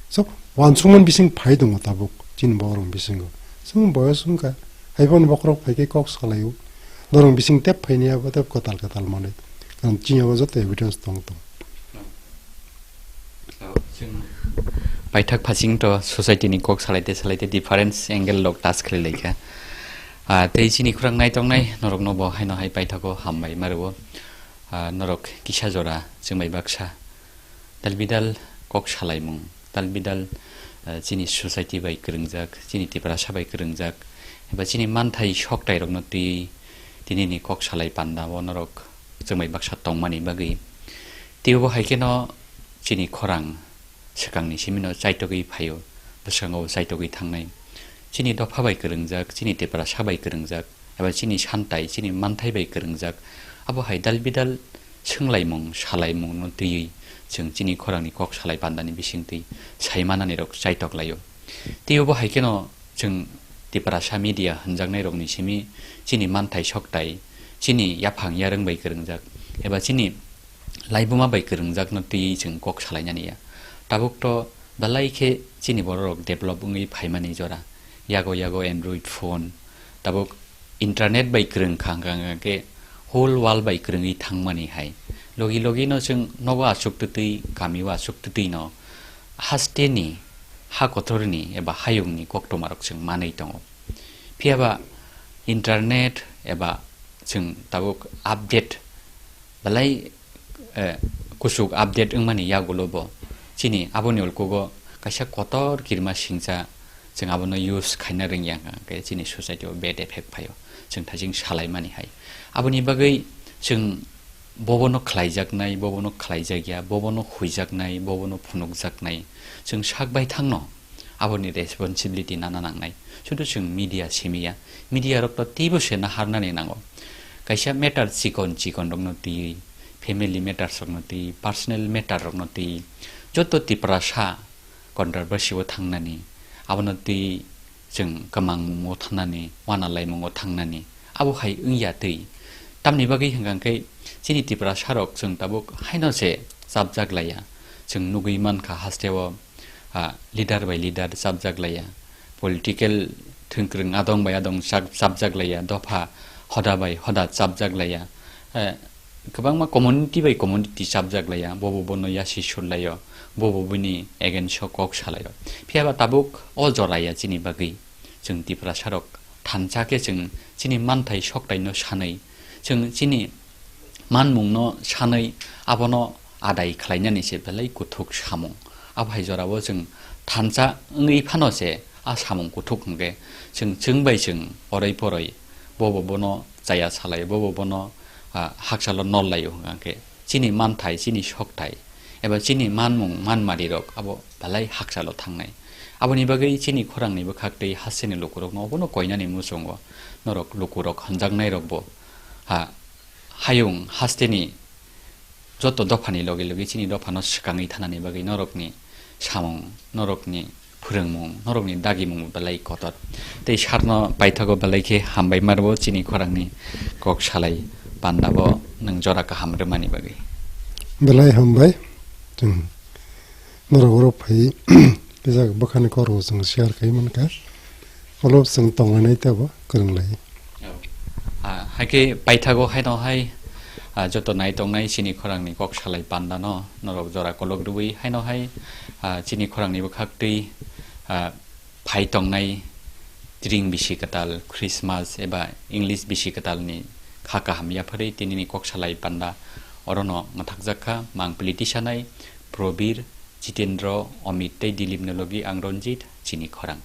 So, wansukmani bising phai tongo tabuk. chini borok bisingo. Chwng boyos wngkha, haiphano bokhorok phaikhe kok salaio. Norok bising tep phaini abo tep kwtal kwtal manwi. Karon chini abo joto evidence tong tong. Chwng paithak phasing to society ni kok salaite salaite difference angle rok touch khlai laikha. Ah, tei chini khorang naitongnai norokno bo haino hai paithago hambai ma rwo. Ah, norok kisa jora chwng bai baksa dalbidal kok salaimung, dalbidal, eh, chini society bai kwrwngjak, chini Tiprasa bai kwrwngjak, eba chini manthai soktairokno twiwi tinini kok salai panda o norok chwng bai baksa tongmani bagwi. Tei obo hai kheno chini khorang swkangni simino chaitogwi phaio, bwskango chaitogwi thangnai. Chini dopha bai kwrwngjak, chini Tiprasa bai kwrwngjak, eba chini santai, chini manthai bai kwrwngjak, abo hai dalbidal swnglaimung, salaimungno twiwi chwng chini khorangni kok salai pandani bisingtwi sai mananirok chaitok laio. Tei obo hai kheno chwng Tiprasa media hwnjaknairokni simi chini manthai soktai, chini yaphang yarwng bai kwrwngjak, eba chini laibuma bai kwrwngjakno twiwi chwng kok salainani ya. Tabuk to belai khe chini bororok develop wngwi phaimani jora. Yago yago Android phone, tabuk internet bai kwrwng kha, hwnkha, hwnkha khe whole world bai kwrwngwi thangmani hai. Logi logi no chwng nogo aswk twtwi, kami o aswk twtwi no hasteni, ha kotorni eba hayungni koktwmarok chwng manwi tongo. Phiya ba internet eba chwng tabuk update belai, eh, kuchuk update wngmani yagulo bo chini aboni ulkugo kaisa kotor kirima singcha chwng abono use khaina rwngya hwnkha khe chini society o bad effect phaio, chwng thaising salaimani hai. Aboni bagwi chwng bobono khlaijaknai, bobono khlaijakya, bobono huijaknai, bobono phunukjaknai, chwng sak baithangno aboni responsibility nana nangnai. Sudu chwng media simiya, media rok to teibo se naharnani nango. Kaisa matter chikon chikon rokno twiwi, family matters rokno twiwi, personal matter rokno twiwi, joto Tiprasa controversy o thangnani, abono twiwi chwng kwmangmungo thangnani, uanalaimungo thangnani, abo hai wngya twi. Tamni bagwi hwnkha khe chini Tiprasa rok chwng tabuk haino se chapjak laiya. Chwng nugwi mankha hasteo, ah, leader bai leader chapjak laiya, political thwngkwrwng adong bai adong chap-, chapjak laiya, dopha hoda bai hoda chapjak laiya, eh, kwbangma community bai community chapjak laiya, bobo bono yasi sur laio, bobo bini against o kok salaio. Phiya ba tabuk o jora ya chini bagwi, chwng Tiprasa rok thansa khe chwng chini manthai soktai no sanwi, chwng chini manmungno sanwi abono adai khlainani se belai kuthuk samung. Abo hai jorao chwng thansa wngwi phano se a samung kuthuk hwnkhe chwng, chwng bai chwng oroi poroi bobo bono chaya salai, bobo bono, ah, hakchalo nol laio hwnkhe chini manthai, chini sokthai eba chini manmung, manmarirok abo belai hakchalo thangnai. Aboni bagwi chini khorangni bwkhak tei hasteni lukurokno obono koinani muchungo norok lukurok hwnjaknairokbo, ha, hayung hasteni joto dophani logi logi chini dophano swkangwi thanani bagwi norokni samung, norokni phwrwngmung, norokni dagimung belai kotor. Tei sarno paithago belai khe hambai marbo chini khorangni kok salai pandabo nwng jora kaham rwmani bagwi. Belai hambai. Chwng norok oro phai kisa bwkhani kok rok chwng share khai mankha. Olo chwng tongnai teibo kwrwng lai. Ah, haikhe paithago haino hai, ah, joto nai tongnai chini khorangni kok salai pandano norok jora kolok rwui haino hai, ah, chini khorangni bwkhak twi, ah, phai tongnai tring bisi kwtal Christmas eba English bisi kwtalni kha kaham yapharwi tinini kok salai panda orono mwthakjak kha. Mangpili tisanai Probir, Jitendra, Omit tei Dilipni logi ang Ranjit, chini khorang.